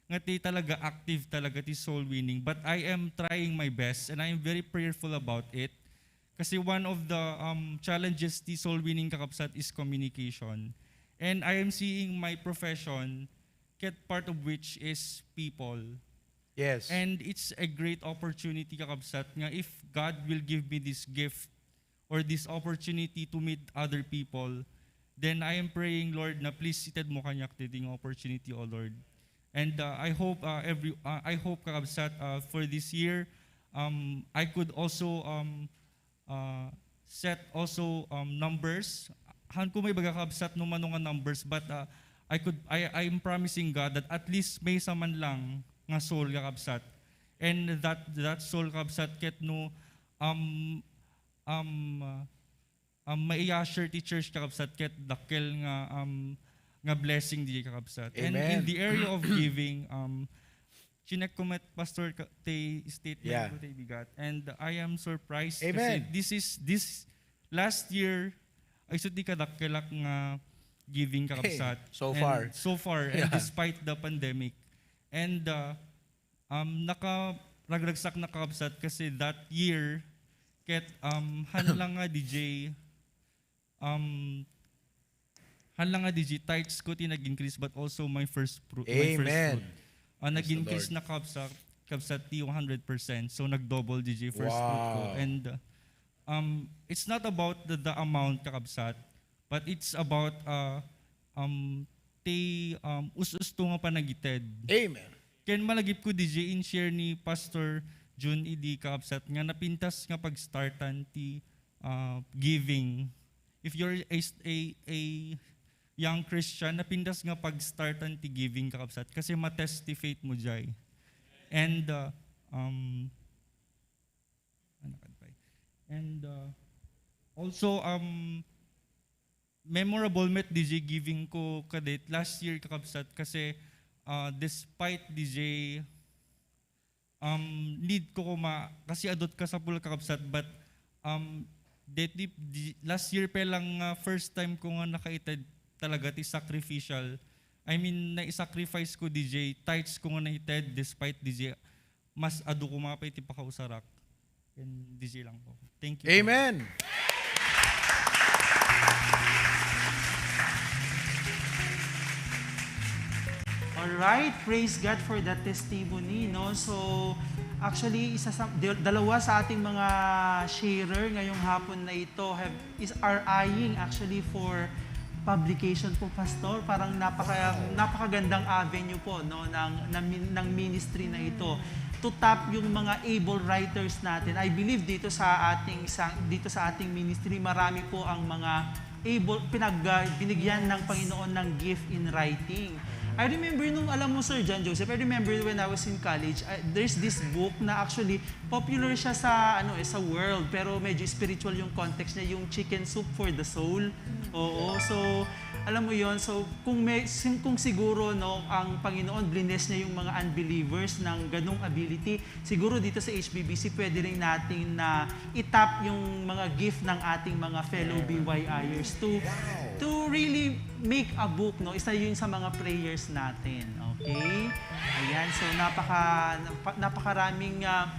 nga ti talaga active talaga ti soul winning. But I am trying my best and I am very prayerful about it. Kasi one of the, um, challenges ti soul winning, kakabsat, is communication. And I am seeing my profession, ket part of which is people. Yes. And it's a great opportunity, kakabsat, nga if God will give me this gift or this opportunity to meet other people, then I am praying, Lord, na please ited mo kaniak daytoy nga opportunity, O Lord. And, uh, I hope, uh, every, uh, I hope, kakabsat, uh, for this year, um, I could also, um, uh, set also, um, numbers. Han ko maibaga, kakabsat, no mano nga numbers, but, uh, I could, I, I'm promising God that at least maysa man lang nga soul, kakabsat. And that, that soul, kakabsat, ket no, um, um, uh, um, mai-usher ti church, kakabsat, ket dakkel nga, um, nga blessing di, kakabsat. And in Amen. the area of giving, um, chinek ko met, Pastor, ka-, ti statement Yeah. ko ti bigat. And I am surprised kasi Amen. this is, this last year, isu ti kadakkelak nga giving, kakabsat. So And far. so far, and Yeah. despite the pandemic. And, uh, um, nakaragragsak na, kakabsat, kasi that year, ket, um, han lang nga D J, um, han lang nga D J, tithes ko ti nag-increase, but also my first fru-, my first Amen. fruit. Ah, Praise the nag-increase Lord. na, kabsat, kabsat ti one hundred percent. So, nag-double D J first fruit ko. Wow. And, uh, um, it's not about the, the amount, kakabsat, but it's about, uh, um, ti, um, us-usto nga panagited. Amen. Ken malagipko, D J, in share ni Pastor Jun idi, kakabsat, nga napintas nga pag-startan ti, uh, giving. If you're a, a, a young Christian, napintas nga pag-startan ti giving, kakabsat, kasi matest ti faith mo jay. And, uh, um, ano ka pa? And, uh, also, um, memorable met D J giving ko kadit last year, kakabsat, kasi, uh, despite D J, um, need ko kuma, kasi adu ti kasapul, kakabsat, but, um, that di, di, last year pa lang nga first time ko nga nakaited talaga ti sacrificial. I mean, nai-sacrifice ko D J, tithes ko nga naited despite D J, mas adu kuma pay ti pakausarak. Ken D J lang po. Thank you po. Amen. All right, praise God for that testimony, no? So, actually, isa sa, di-, dalawa sa ating mga sharer ngayong hapon na ito have, is, are eyeing actually for publication po, Pastor. Parang napaka-, Wow. napakagandang avenue po, no, ng, ng min-, ng ministry na ito to tap yung mga able writers natin. I believe dito sa ating sa, dito sa ating ministry, marami po ang mga able, pinag-, ah, binigyan ng Panginoon ng gift in writing. I remember nung, alam mo, Sir John Joseph, I remember when I was in college, ah, there's this book na actually popular siya sa, ano, eh, sa world, pero medyo spiritual yung context niya, yung Chicken Soup for the Soul. Oo, so, alam mo yon, so, kung may, sim-, kung siguro, no, ang Panginoon, blines niya yung mga unbelievers ng ganung ability, siguro dito sa H B B C, pwede rin natin na itap yung mga gift ng ating mga fellow Amen. B Y Iers to, Wow. to really make a book, no? Isa yun sa mga prayers natin, okay? Ayan, so napaka-, napa-, napakaraming, ah,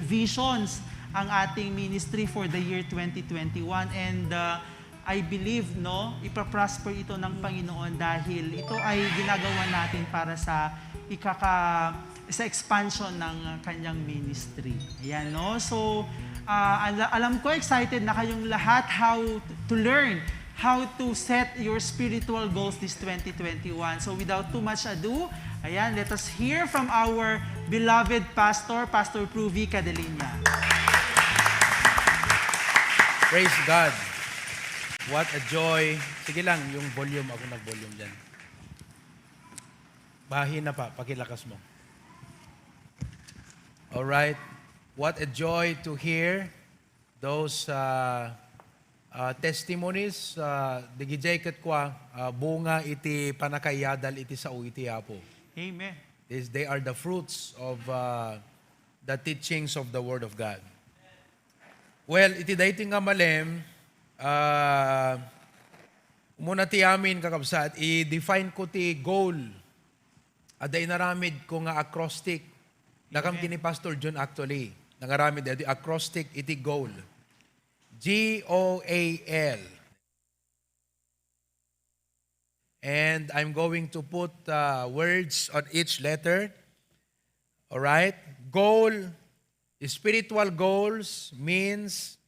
visions ang ating ministry for the year twenty twenty-one, and, ah, I believe, no, ipaprosper ito ng Panginoon dahil ito ay ginagawa natin para sa ikaka-, sa expansion ng kanyang ministry. Ayan, no? So, ah, ala-, alam ko excited na kayong lahat how to learn how to set your spiritual goals this twenty twenty-one. So without too much ado, ayan, let us hear from our beloved pastor, Pastor Pruvi Cadelinia. Praise God. What a joy. Sige lang, yung volume. Ako nag-volume dyan. Mahina pa. Pakilakas mo. All right. What a joy to hear those uh, uh, testimonies. Uh, digidiay ket kua, uh, bunga iti panakaiyadal iti sao iti Apo. Amen. This, they are the fruits of uh, the teachings of the Word of God. Well, iti daytoy nga malem, ah, umuna ti amin, kakabsat, i-define ko ti goal. Adda inaramid ko nga acrostic. Dakam Amen. Kini Pastor John, actually. Nangaramid daytoy acrostic iti goal. G O A L. And I'm going to put uh, words on each letter. All right? Goal, spiritual goals means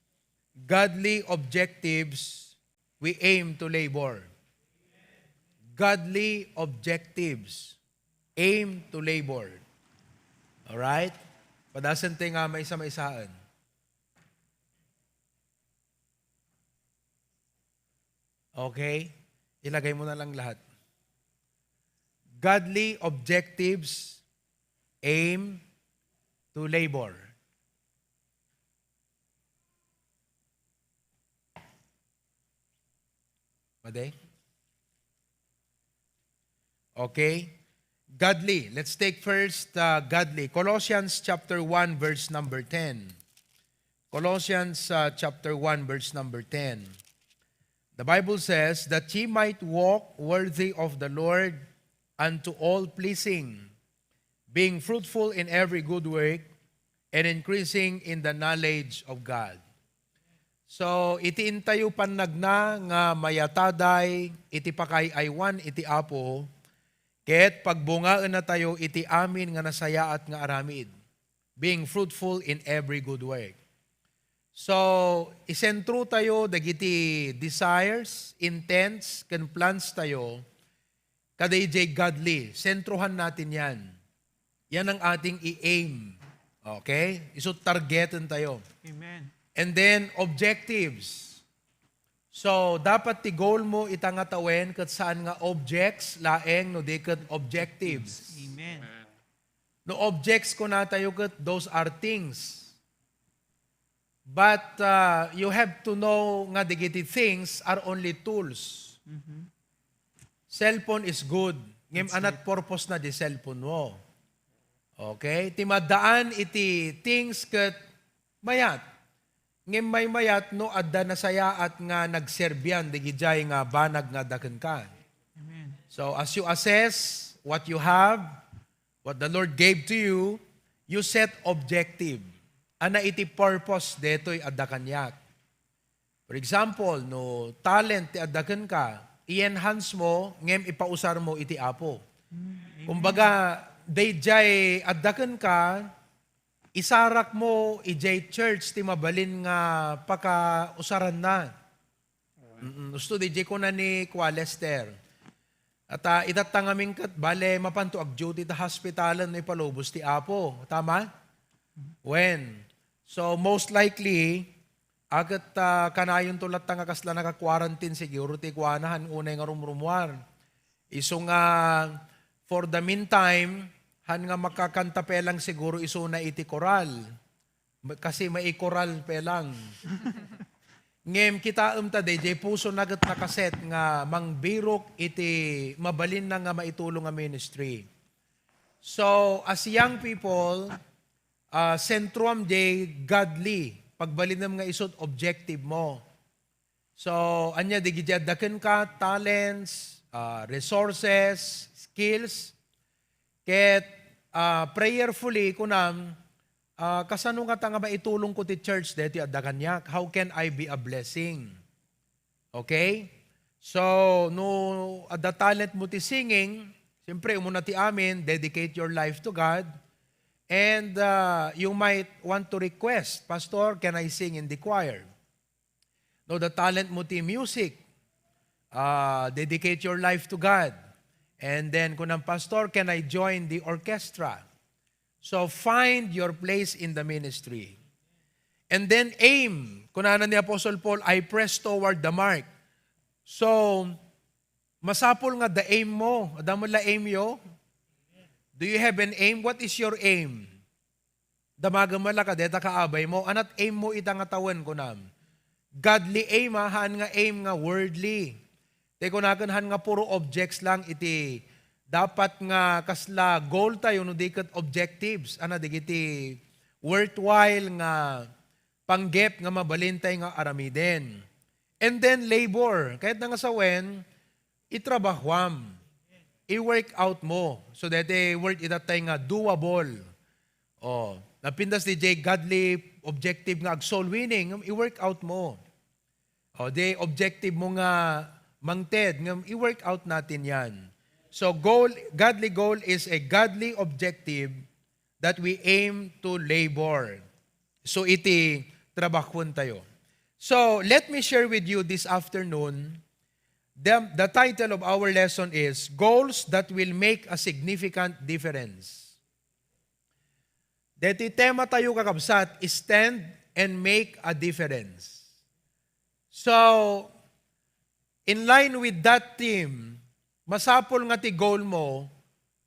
godly objectives we aim to labor. Godly objectives aim to labor. All right? Padasen tayo nga maysa-maysaen. Okay? Ilagay mo na lang lahat. Godly objectives aim to labor. Madi? Okay? Godly. Let's take first uh, godly. Colossians chapter one, verse number ten. Colossians uh, chapter one, verse number ten. The Bible says, "That ye might walk worthy of the Lord, unto all pleasing, being fruitful in every good work, and increasing in the knowledge of God." So, iti intayo pannagna nga mayataday iti pakaay-aywan iti Apo, ket pagbungaennatayo iti amin nga nasayaat nga aramid, being fruitful in every good work. So, isentro tayo dagiti desires, intents, ken plans tayo, kada idiay godly. Sentrohan natin yan. Yan ang ating i-aim. Okay? Isu targeten tayo. Amen. And then, objectives. So, dapat ti goal mo ita nga tawen ket saan nga objects laeng no di ket objectives. Amen. No objects kuna tayo ket those are things. But uh, you have to know nga dagiti things are only tools. Cellphone is good. Ngem anat purpose na di cellphone mo. Okay? Ti maddaan iti things ket mayat. Ngem maymayat no adda nasayaat nga nagserbian digidiay nga banag nga adda kenka. Amen. So as you assess what you have, what the Lord gave to you, you set objective. Ana iti purpose detoy adda kaniak. For example, no talent ti adda kenka, i-enhance mo ngem ipausar mo iti Apo. Kumbaga, daydiay adda kenka, isarak mo idiay church ti mabalin nga pakausaranna. Mm, usto didiay kuna ni Kua Lester. At uh, itatta ngamin ket bale mapanto ag-duty ta hospitalen no ipalubos ti Apo. Tama? When? So most likely, aket uh, kanayonto latta nga kasla naka-quarantine siguro ti kuana han unay nga rumrumuar. Isu nga for the meantime, han nga makakanta pelang siguro isuna iti koral. Kasi maikoral pelang. Ngem kitaem ta daydiay pusona ket nakaset nga mangbirok iti mabalinna nga maitulong a ministry. So, as young people, uh, sentruam jay godly. Pagbalinem nga isut objective mo. So, ania dagiti adda kenka, talents, uh, resources, skills, ket uh, prayerfully kunam, uh, kasano ngata nga maitulong ko ti church daytoy adda kaniak? How can I be a blessing? Okay? So, no adda talent mo ti singing, siyempre, umuna ti amin, dedicate your life to God. And uh, you might want to request, "Pastor, can I sing in the choir?" No, the talent mo ti music, uh, dedicate your life to God. And then, kunang, "Pastor, can I join the orchestra?" So, find your place in the ministry. And then aim. Kunana ni Apostle Paul, "I press toward the mark." So, masapul nga adda aim mo. Adda mo la aim yo? Do you have an aim? What is your aim? Damagem la ka deta kaabay mo. Anat aim mo ita nga tawen, kunam. Godly aim, ha, haan nga aim nga worldly. Te kunaken, haan nga puro objects lang iti dapat nga kasla goal tayo no di ket objectives. Ana, dagiti worthwhile nga panggep nga mabalin tayo nga aramiden. And then labor. Kayatna nga sawen, itrabahuam. I-work out mo. So, daytoy word ita tayo nga doable. Oh, napintas dayjay godly objective nga ag-soul winning, i-work out mo. O, di objective mo nga mangted, nga i-work out natin yan. So, goal, godly goal is a godly objective that we aim to labor. So, iti trabahon tayo. So, let me share with you this afternoon, the, the title of our lesson is Goals That Will Make a Significant Difference. Deti tema tayo, kakabsat, stand and make a difference. So, in line with that theme, masapul nga ti goal mo,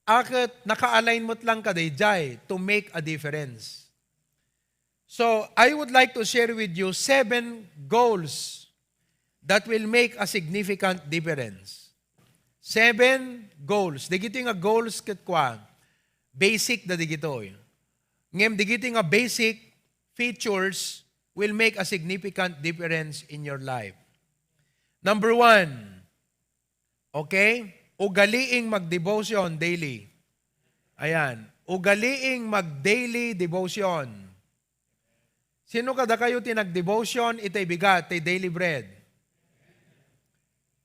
aket naka-align met lang kadayjay to make a difference. So, I would like to share with you seven goals that will make a significant difference. Seven goals. Dagitoy nga goals ket kua, basic da dagitoy. Ngem dagitoy nga basic features will make a significant difference in your life. Number one, okay? Ugaliing mag-devotion daily. Ayan. Ugaliing mag-daily devotion. Sino kadakayo ti nag-devotion itay bigat, tay daily bread?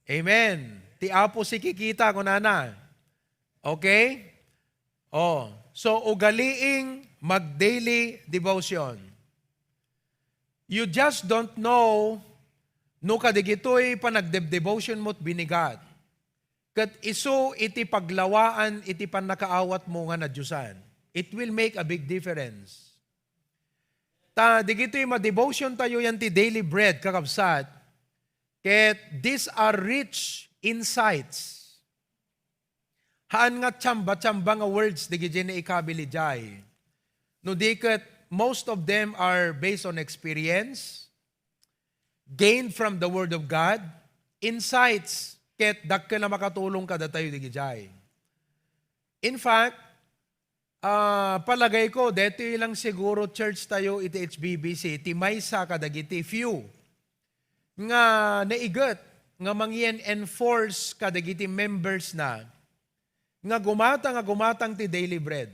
Amen. Ti Apo sikikita, kunana. Okay? Oh, so ugaliing mag-daily devotion. You just don't know no kadagitoy panagdebdevotion mo't binigat. Ket isu iti paglawaan iti pannakaawat mo nga nadiosan. It will make a big difference. Ta, digitoy ma-devotion tayo yan ti daily bread, kakabsat, ket these are rich insights. Haan nga tsamba-tsamba nga words digiti naikabili jay. No di ket, most of them are based on experience, gained from the Word of God, insights, ket dakkel a makatulong kadatayo digijay. In fact, ah, palagay ko, detoy lang siguro church tayo iti H B B C, ti maysa kadagiti few nga naiget nga mangin-enforce kadagiti members na nga gumata nga gumatang ti daily bread.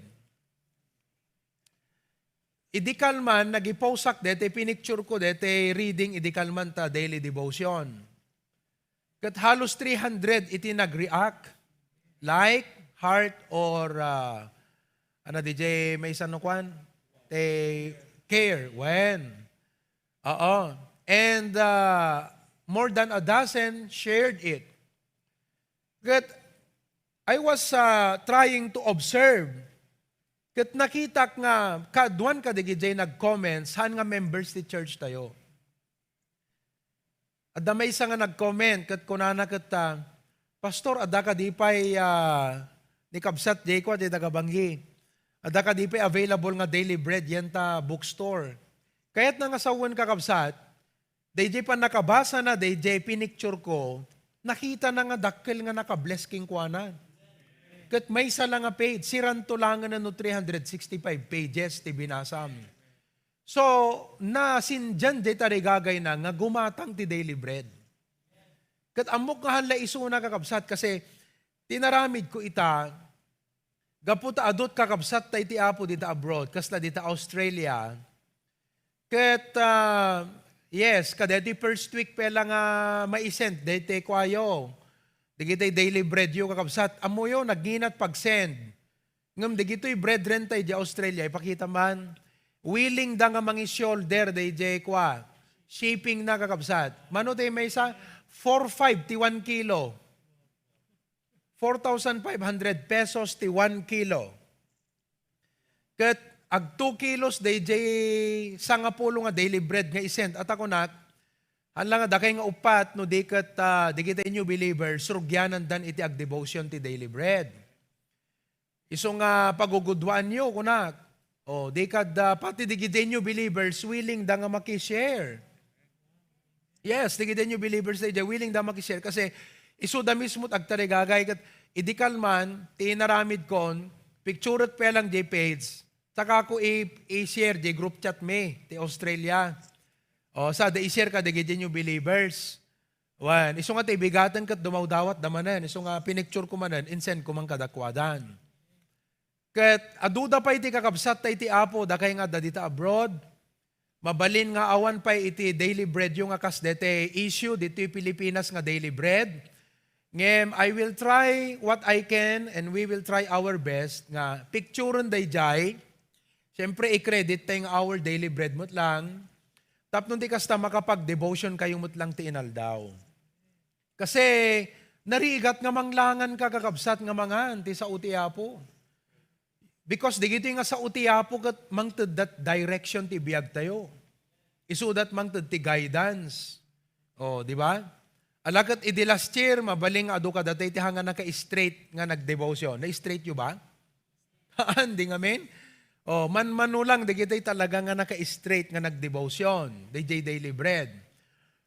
Idi kalman, nag-post-ak deti pinicture ko deti reading idi kalman ta daily devotion. Ket halos three hundred iti nag-react, like, heart, or, ah, ano, D J, may isang kuan? Te care. When? Oo. And, ah, more than a dozen shared it. Ket I was, ah, trying to observe. Ket nakitak nga kaaduan kadagiti nag-comments, saan nga members ti church tayo. Adda maysa nga nag-comment ket kunana ket, ah, "Pastor, adda kadi pay, ah, ni Kabsat Jayco a ti taga-Bangui? Adda kadi pay available nga daily bread yan ta bookstore?" Kayatna nga sawen, kakabsat, dayjay pannakabasana dayjay pinicture ko, nakitana nga dakkel nga naka-bless kenkuana. Ket maysa la nga page, siranto langen no three hundred sixty-five pages ti binasam. So, nasindian dayta tarigagayna nga gumatang ti daily bread. Ket ammok nga haan la isuna, kakabsat, kasi tinaramid ko ita, gapu ta adut kakabsat ta iti Apo dita abroad, kasla dita Australia. Ket, ah, Yes, kadeti first week pay lang nga maisend deti kuayo. Dagiti daily bread yo, kakabsat. Ammoyo, nagnginat pag-send. Ngem dagitoy brethren tayo di Australia, ipakita man, willing da nga mangi-shoulder dayjay kua, shipping na, kakabsat. Mano tayo maysa? Four five ti one kilo. Four thousand five hundred pesos ti one kilo. Ket ag two kilos dayjay sangapulo nga daily bread nga isend. Ata kunak, haan la nga dakay nga uppat no di ket, ah, dagiti new believers, rugianandan iti agdevotion ti daily bread. Isu nga pagugudwaanyo, kunak. O, di kad, ah, pati dagiti new believers, willing da nga makishare. Yes, dagiti new believers dayjay, willing da makishare. Kasi isu da mismo ti agtarigagay. Ket idi kalman, ti inaramidkon, picture-et pay lang jay page. Saka ko i-, i-share jay group chat mi, ti Australia. O, sa, da i-share ka dagiti new believers. Wen, isu nga ti ibigaten ket dumawdawat da manen. Isu nga pinicture ko manen, insend ko man kadakuadan. Ket adu da pay ti kakabsat ta iti Apo, dakay nga adda dita abroad. Mabalin nga awan pay iti daily bread yo nga kas deti issue ditoy Pilipinas nga daily bread. Ngem, I will try what I can and we will try our best nga picturen dayjay. Siyempre, i-credit tayo nga our daily bread met lang. Tapno ti kasta makapag-devotion kayo met lang ti inaldaw. Kasi narigat nga manglangan ka, kakabsat, nga mangan ti sao ti Apo. Because dagitoy nga sao ti Apo ket mangted dat direction ti biag tayo. Isu dat mangted ti guidance. O, di ba? Ala ket idi last year, mabalin nga adu kadatayo ti hanga naka-straight nga nagdevotion. Na-straight yo ba? Haan, di ngamin? O, manmano lang, dagitoy talaga nga naka-straight nga nagdevotion, dayjay daily bread.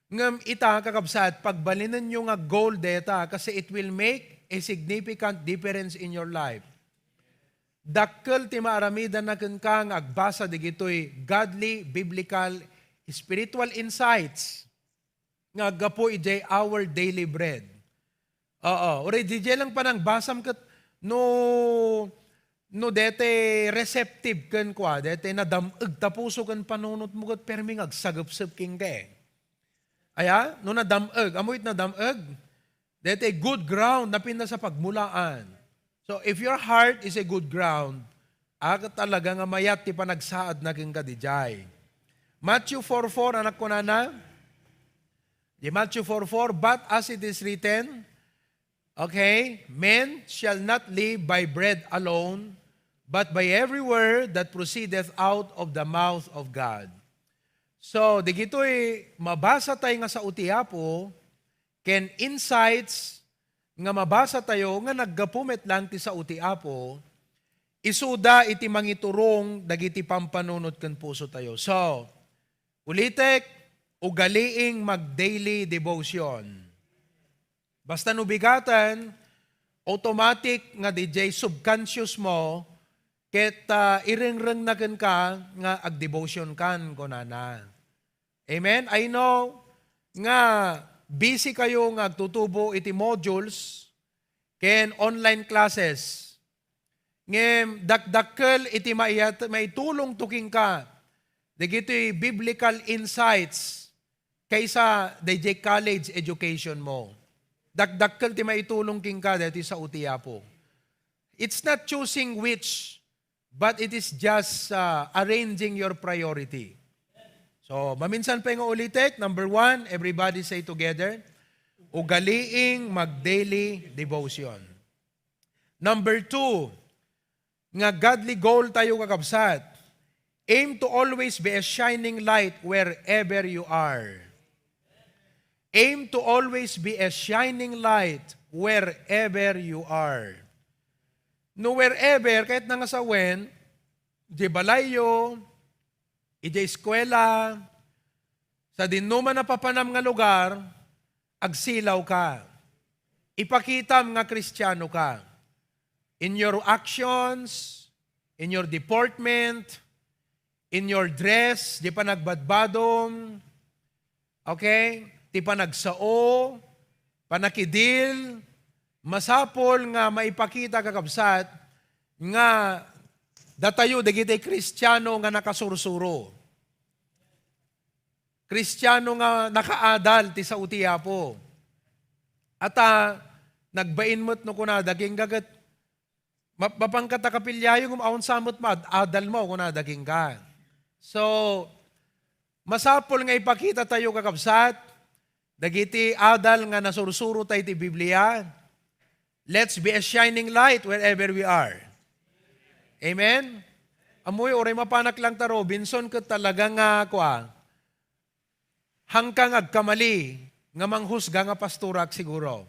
Ngem ita, kakabsat, pagbalinenyo nga goal deta kasi it will make a significant difference in your life. Dakkel ti maaramidanna kenka nga agbasa dagitoy godly, biblical, spiritual insights nga aggapu idiay Our Daily Bread. Oo, uray didiay lang panangbasam ket no, no dete receptive ken kua, dete nadam-eg ta puso ken panunotmo ket permi nga agsagepsep kenka. Aya, no nadam-eg, ammo iti nadam-eg, dete good ground, napintas a pagmulaan. So, if your heart is a good ground, a, ket talaga nga mayat ti panagsaadna kenka didiay. Matthew four four, anak kunana, di Matthew four four, "But as it is written," okay, "Man shall not live by bread alone, but by every word that proceedeth out of the mouth of God." So, digitoy mabasa tayo nga sao ti Apo, ken insights nga mabasa tayo nga naggapu met lang ti sao ti Apo, isuda iti mangiturong dagiti pampanunot ken puso tayo. So, ulitek, ugaliing mag-daily devotion. Basta no bigaten, automatic nga didiay subconscious mo, ket, ah, irengrengna kenka nga agdevotion kan, kunana. Amen? I know nga busy kayo nga agtutubo iti modules ken online classes. Ngem dakdakkel iti maiyat-, maitulongto kenka dagitoy biblical insights kaysa dayjay college education mo. Dakdakkel ti maitulong kenka daytoy sao ti Apo. It's not choosing which, but it is just, uh, arranging your priority. So, maminsan pay nga ulitek, number one, everybody say together, ugaliing mag-daily devotion. Number two, nga godly goal tayo, kakabsat, aim to always be a shining light wherever you are. Aim to always be a shining light wherever you are. No wherever, ket na nga sawen, di balayyo, idiay eskuela, sadinoman a papanam nga lugar, agsilaw ka. Ipakitam nga Kristiano ka. In your actions, in your deportment, in your dress, di panagbadbadom, okay? Ti panagsao, panakidil, masapul nga maipakita, kakabsat, nga datayo dagiti Kristiano nga nakasursuro. Kristiano nga nakaadal ti sao ti Apo. Ata, nagbain met no kunada kenka ket, "Map-, mapanka ta kapiliayo, ngem awan sa met maad-adal mo," kunada kenka. So, masapul nga ipakita tayo, kakabsat, dagiti adal nga nasursuro tayo ti Biblia. Let's be a shining light wherever we are. Amen? Amoy, uray mapanak lang ta Robinson, ket talaga nga, kua, hangka nga agkamali nga manghusga nga pastorak siguro.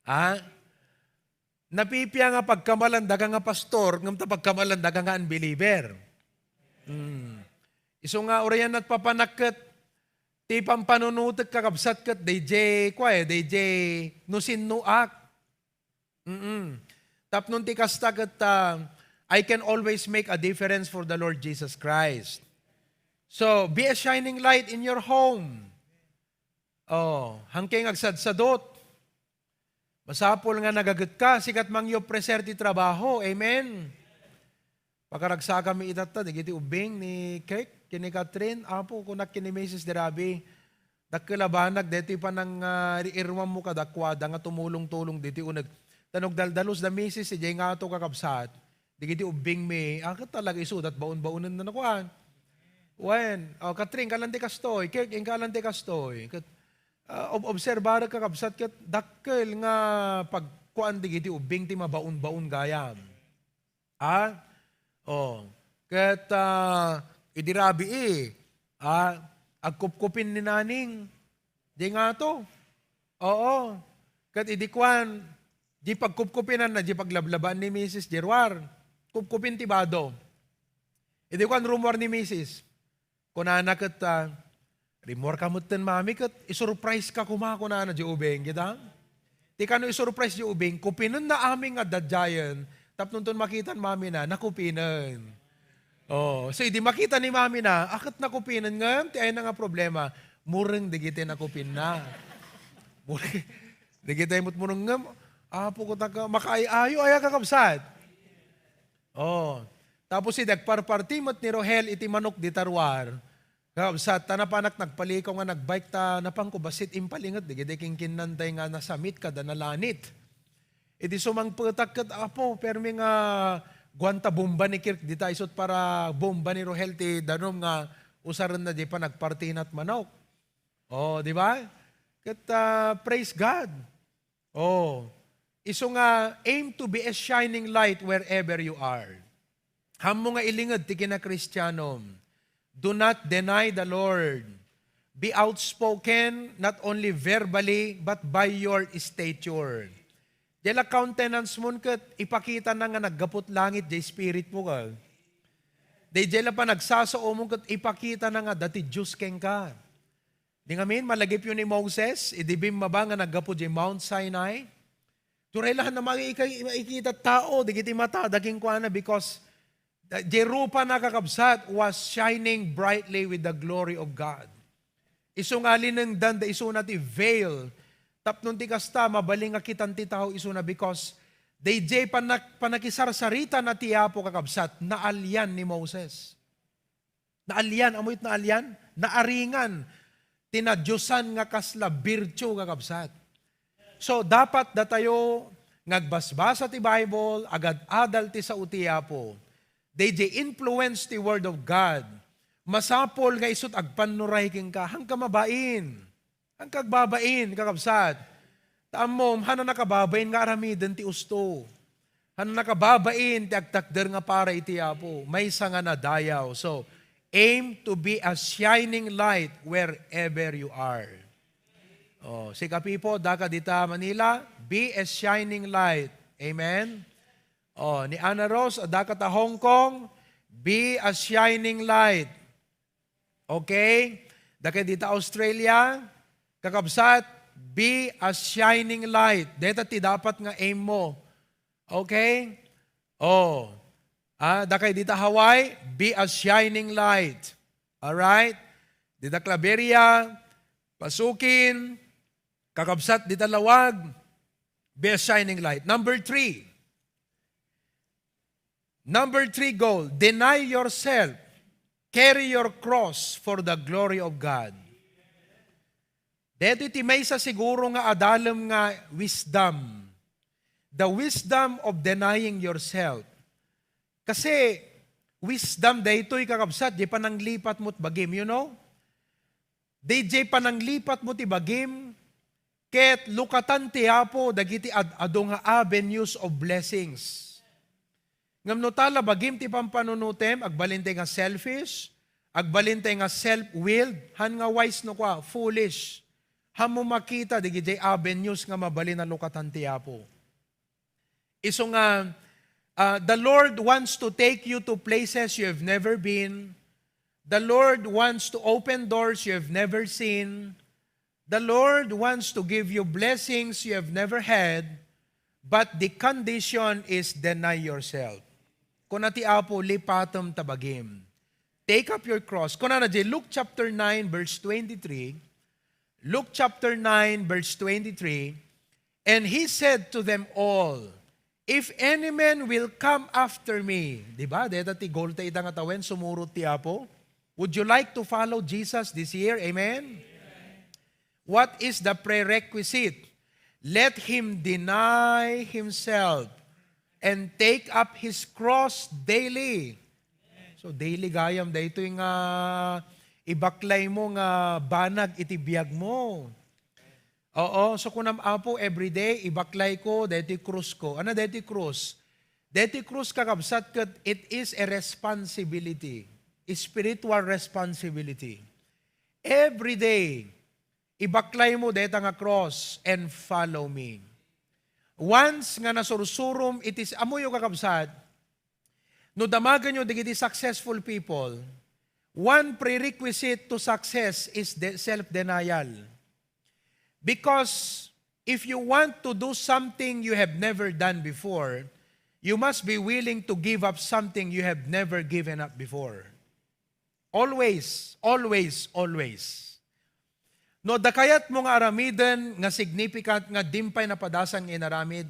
Ha? Napipia nga pagkamalan daga nga pastor, ngem ta pagkamalan daga nga unbeliever. Hmm. Isu nga, urayan nagpapanakket, ti pampanunutek, kakabsat, ket D J, kua, eh, D J, no sinnoak. Mm-mm. Tapno ti kasta ket, ah, I can always make a difference for the Lord Jesus Christ. So, be a shining light in your home. Oh, hangke nga agsadsadot. Masapul nga nagagetka, sikat mangyopreser ti trabaho. Amen? Pakaragsakami itatta, dagiti ubbing ni Kirk, ken ni Catherine, Apo, kunak ken ni Missus Derabi, dakkel a banag, daytoy panang, ah, riirwammo kadakuada nga tumulong-tulong ditoy uneg. Ta no agdaldalus da Missus, idiay ngato, kakabsat, dagiti ubbingmi, ah, ket talaga isudat baon-baonen na nakuan. Wen, oh, Catherine, kalan ti kastoy, Kirk, inkalan ti kastoy. Ket, ah, ob-, obserbarek, kakabsat, ket dakkel nga pagkuan dagiti ubbing ti mabaon-baon gayam. Ah? Oh. Ket, ah, idi rabii, ah, agkupkupin ni Naning. Di ngato. Oo. Ket idi kuan, di pagkupkupinanna, di paglablabaan ni Missus Gerwar. Kupkupin ti bado. Idi kuan, rummuar ni Missus. Kunana ket, ah, "Rimmuarka metten, Mami, ket isurpriseka koma," kunana, di ubing, kita? Ti kano isurprise di ubing, kupinenna amin nga adda diayen, tapno inton makitan mamina, nakupinen. Oh, so idi makita ni mamina, a ket nakupinen, ngem ti ayna nga problema, mureng dagiti nakupinna. Mureng dagiti met mureng ngem, Apo, kutaka, makaay-ayo aya, kakabsat? Oh. Tapos idi agparparti met ni Rohel iti manok dita ruar, kakabsat, ta napanak nagpalikaw nga nagbike ta napanko bassit impalinget dagiti kinkinnanday nga nasamit kada nalanit. Idi sumangpetak ket, Apo, permi nga guanta bomba ni Kirk dita, isut' para bomba ni Rohel ti danum nga usarenna di panagpartina ti manok. Oh, di ba? Ket, ah, praise God. Oh, isu nga, aim to be a shining light wherever you are. Hammo nga ilinged ti kinakristianom. Do not deny the Lord. Be outspoken, not only verbally, but by your stature. Diay la countenance mon ket ipakitana nga naggapu't langit diay spirit mo, ka. Diay la panagsasaomon ket ipakitana nga adda ti Dios kenka. Di ngamin, malagipyo ni Moses, idi bimmaba nga naggapu diay Mount Sinai. Turay la na maika-, maikita tao, dagiti matada kenkuana, because the, diay rupana, kakabsat, was shining brightly with the glory of God. Isu nga linengdan da isuna ti veil. Tapno ti kasta, mabalin nga kitan ti tao isuna, because daydiay panak-, panakisarsaritana ti Apo, kakabsat, naalian ni Moses. Naalian, ammo iti naalian? Naaringan ti nadiosan nga kasla virtue, kakabsat. So, dapat datayo nga agbasbasa ti Bible, agad-adal ti sao ti Apo. Daydiay influence ti Word of God. Masapul nga isut' agpannuray kenka, hangka mabain. Ang kagbabain, kakabsat. Ta ammom, hana nakababain nga aramiden ti usto. Hana nakababain ti agtakder nga para iti Apo. Maysa nga nadayaw. So, aim to be a shining light wherever you are. Oh, si Kapipo, daka dita Manila, be a shining light. Amen? Oh, ni Ana Rose, daka ta Hong Kong, be a shining light. Okay? Dakay dita Australia, kakabsat, be a shining light. Deta ti dapat nga aim mo. Okay? Oh. Ah, dakay dita Hawaii, be a shining light. All right? Dita Claveria, Pasukin, kakabsat dita Laoag, be a shining light. Number three. Number three goal, deny yourself. Carry your cross for the glory of God. Daytoy ti maysa siguro nga adalem nga wisdom. The wisdom of denying yourself. Kasi wisdom daytoy, kakabsat, di pananglipat mo't bagim, you know? Di jay pananglipat mo ti bagim, ket lukatan ti Apo dagiti ad-adu nga avenues of blessings. Ngem no ta la bagim ti pampanunotem, agbalintay nga selfish, agbalintay nga self-willed, han nga wise no kua, foolish. Hammo makita dagiti avenues nga mabalin a lukatan ti Apo. Isu nga, ah, the Lord wants to take you to places you have never been. The Lord wants to open doors you have never seen. The Lord wants to give you blessings you have never had, but the condition is deny yourself. Kuna ti Apo, lipatem ta bagim. Take up your cross. Kunana di Luke chapter nine, verse twenty-three. Luke chapter nine, verse twenty-three, "And he said to them all, 'If any man will come after me,'" di ba? Deta ti goal ta ita nga tawen, sumurot ti Apo. Would you like to follow Jesus this year? Amen? What is the prerequisite? Let him deny himself and take up his cross daily. So, daily gayam, daytoy nga ibaklay mo nga banag iti biag mo. Oo, so kunam, "Apo, everyday, ibaklay ko, daytoy krus ko." Ano daytoy krus? Daytoy krus, kakabsat, ket it is a responsibility, spiritual responsibility. Every day, ibaklay mo dayta nga cross and follow me. Once nga nasursurom iti s-, ammoyo, kakabsat, no damagenyo dagiti successful people, one prerequisite to success is de-, self-denial. Because if you want to do something you have never done before, you must be willing to give up something you have never given up before. Always, always, always. No adda kayatmo nga aramiden nga significant nga dimpay napadasan nga inaramid,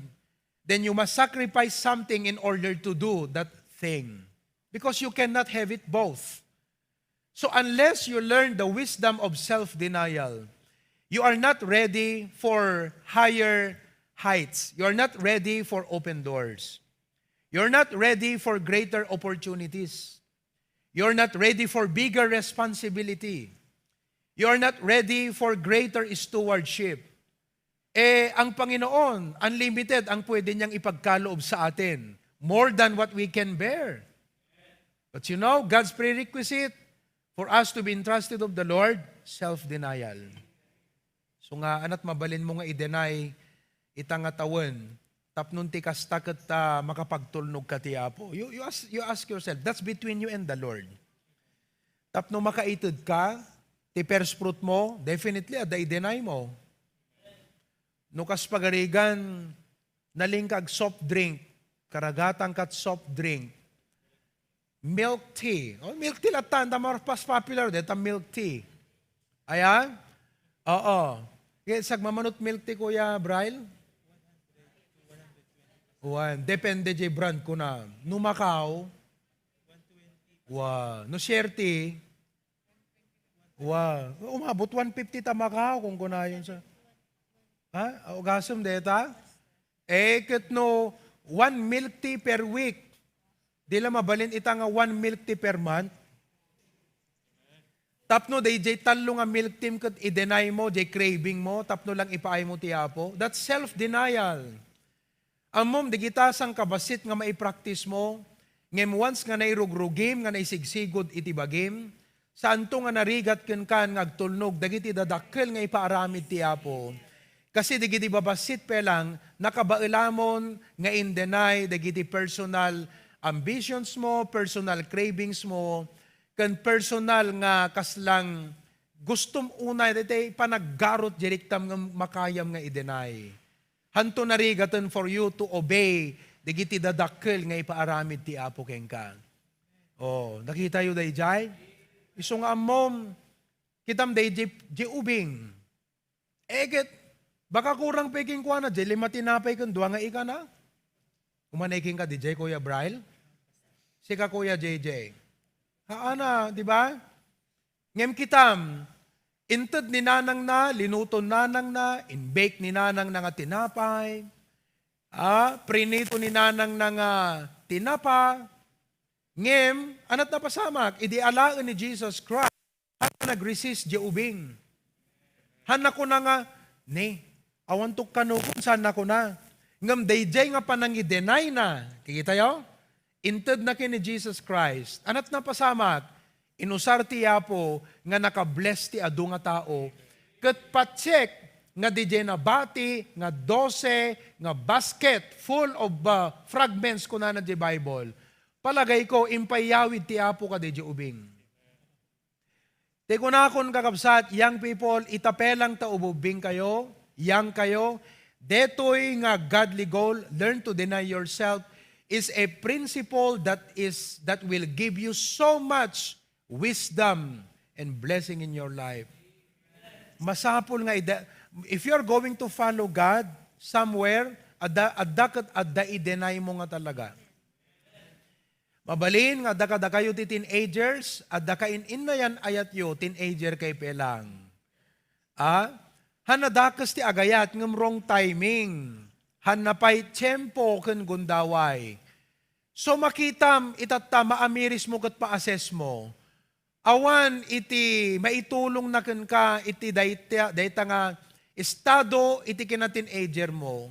then you must sacrifice something in order to do that thing. Because you cannot have it both. So unless you learn the wisdom of self-denial, you are not ready for higher heights. You are not ready for open doors. You're not ready for greater opportunities. You're not ready for bigger responsibility. You're not ready for greater stewardship. Eh, ang Panginoon, unlimited ang pwede niyang ipagkaloob sa atin. More than what we can bear. But you know, God's prerequisite for us to be entrusted of the Lord, self-denial. So nga, ania't mabalin mo nga i-deny ita nga tawen, tapno ti kasta ket, ah, makapagtulnog ka ti Apo. You, you ask, you ask yourself, that's between you and the Lord. Tapno makaited ka, ti first fruit mo, definitely, adda i-deny mo. No kas pagarigan, nalingka ag soft drink, karagatan kat soft drink, milk tea. Oh, milk tea latta, anta mas popular, deta milk tea. Ayan? Oo. Kaya sagmamanot milk tea, Kuya Braille? One. Depende jay brand kuna. No Macau, wa. No Share Tea, wa. Umabot one fifty ta Macau kung kunayon sa. Ha? Ugasem deta? Eh, ket no one milk tea per week, di la mabalin ita nga one milk tea per month? Tapno dayjay tallo nga milk tea ket i-deny mo, jay craving mo, tapno lang ipaay mo ti Apo. That's self-denial. Ammom, dagita sangkabassit nga maipractice mo, ngem once nga nairugrugim, nga naisigsigud iti bagim, saanto nga narigat kenka nga agtulnog dagiti dadakkel nga ipaaramid ti Apo. Kasi dagiti babassit pay lang, nakabaelamon nga in-deny dagiti personal ambitions mo, personal cravings mo, ken personal nga kaslang gustom unay, daytay panaggarot, diriktam nga makayam nga i-deny. Hanto narigaten for you to obey dagiti dadakkel nga ipaaramid ti Apo kenka. Oh, nakitayo dayjay? Isu nga ammom, kitam dayjay, jay ubing. Eh, ket, baka kurang pay kenkuana, jay lima tinapay ken dua nga ikana. Umanay kenka dayjay, Kuya Braille? Sika, Kuya J J. Haana, di ba? Ngem kitam, inted ni nanangna, linuto ni nanangna, in-bake ni nanangna nga tinapay, ah, prinito ni nanangna nga tinapa, ngem, ana't napasamak, idi alaen ni Jesus Christ, haan nag-resist diay ubing. Haan nakuna nga, "Ne, awan tukkanokon," saan nakuna. Ngem daydiay nga panangi-deny na, kitayo? Intedna ken ni Jesus Christ. Ana't napasamak, inusar ti Apo nga naka-bless ti adu nga tao. Ket pacheck nga didiay nabati nga dose nga basket full of, uh, fragments, kunana diay Bible. Palagayko, impaiyawid ti Apo kadi diay ubing. Ti kunakon, kakabsat, young people, itapelang ta ububbing kayo, young kayo, detoy nga godly goal, learn to deny yourself, is a principle that is, that will give you so much wisdom and blessing in your life. Masapul nga ida-, if you're going to follow God somewhere, adda, adda ket adda i-deny mo nga talaga. Mabalin nga adda kadakayo ti teenagers, adda kain-innayan ayatyo, teenager kay pelang. A? Haan nadakes ti agayat ngem wrong timing. Haan napay tiempo ken gundaway. So makitam, itatta, maamirismo ket pa-assessmo. Awan iti maitulongna kenka iti dayta, dayta nga estado iti kina-teenager mo.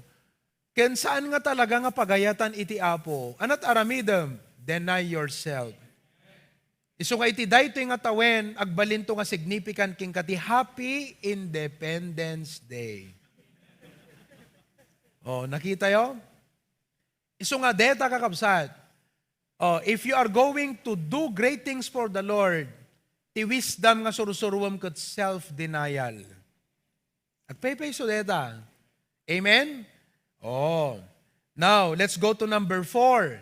Ken saan nga talaga nga pagayatan iti Apo. Ana't aramidem? Deny yourself. Isu nga iti daytoy nga tawen, agbalinto nga significant kenka ti Happy Independence Day. Oh, nakitayo? Isu nga deta, kakabsat. Oh, if you are going to do great things for the Lord, ti wisdom nga sursuruem ket self-denial. Agpaypay isu deta. Amen? Oh. Now, let's go to number four.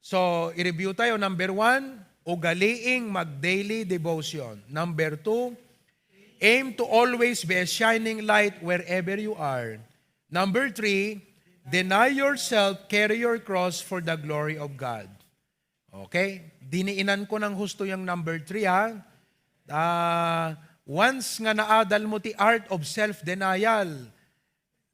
So, i-review tayo. Number one, ugaliing mag-daily devotion. Number two, aim to always be a shining light wherever you are. Number three, deny yourself, carry your cross for the glory of God. Okay? Diniinan ko ng husto yung number three, ha? Ah, once nga naadal mo ti art of self-denial,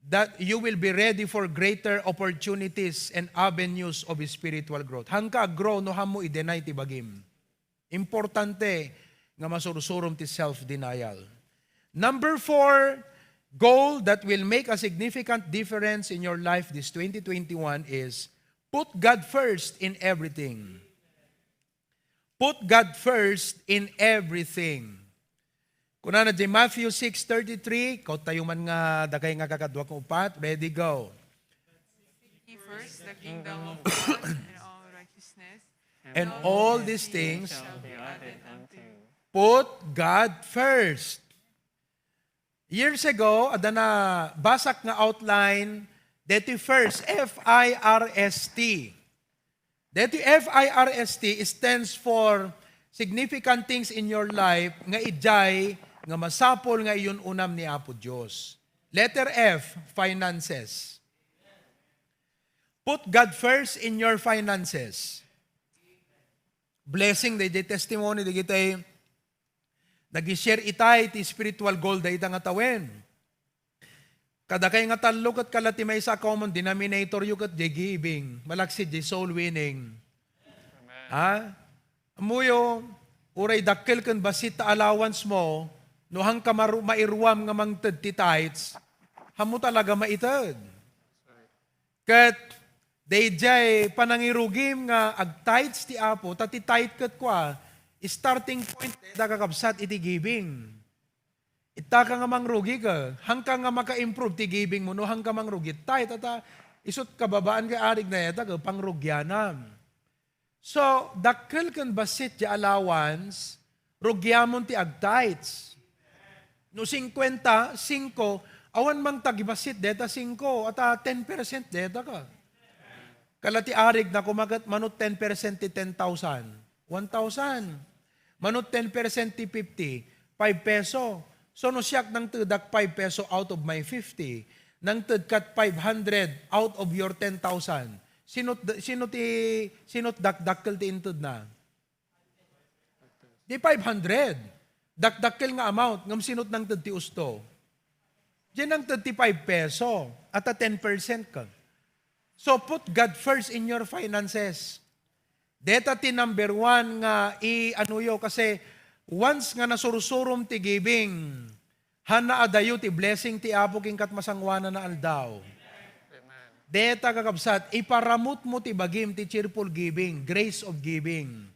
that you will be ready for greater opportunities and avenues of spiritual growth. Hanka ag-grow no hanmo i-deny ti bagim. Importante nga masursurom ti self-denial. Number four, goal that will make a significant difference in your life this twenty twenty-one is put God first in everything. Put God first in everything. Kunana di Matthew six thirty-three, kautayo man nga dakay nga kakadua ken uppat, ready, go. Seek ye first the kingdom of God and all righteousness, and all these things shall be added unto you. Put God first. Years ago, adda nabasak nga outline, deti first, F I R S T. Deti F I R S T stands for significant things in your life nga idiay nga masapul nga iyun-unam ni Apo Dios. Letter F, finances. Put God first in your finances. Blessing, daydiay testimony, dagiti nag-share itay ti spiritual goal dayta nga tawen. Kadakay nga tallo ket kala ti maysa a common denominator yo ket diay giving, malaksid diay soul winning. Ha? Ammoyo, uray dakkel ken bassit ta allowance mo, no hanka maru-, mairuam nga mangted ti tithes, hanmo talaga maited. Ket daydiay panangirugim nga ag-tithes ti Apo, ta ti tithe ket kua, starting point dayta, kakabsat, iti giving. Itaka nga mangrugi ka, hanka nga maka-improve ti giving mo, no hanka mangrugi, tithe, ata, isut kababaan nga arig na ita, ka pangrugianam. So, dakkel ken bassit ti allowance, rugiamon ti ag-tithes. No singkuenta, singko, awan mangtagibassit deta singko, ata ten percent deta ka. Kala ti arig na kumaket mano ten percent ti ten thousand, one thousand. Mano ten percent ti fifty, five peso. So, no siak nangtedak five peso out of my fifty, nangted kat five hundred out of your ten thousand, sino, sino ti, sino dakdakkel ti intedna? Di five hundred. Dakdakkel nga amount, ngem sino't nangted ti usto? Diay nangted ti five peso, at a ten percent ka. So, put God first in your finances. Deta ti number one nga i-anuyo, kasi once nga nasursurom ti giving, hanna adayo ti blessing ti Apo ken kat masangoanan a aldaw. Deta, kakabsat, iparamutmo ti bagim ti cheerful giving, grace of giving.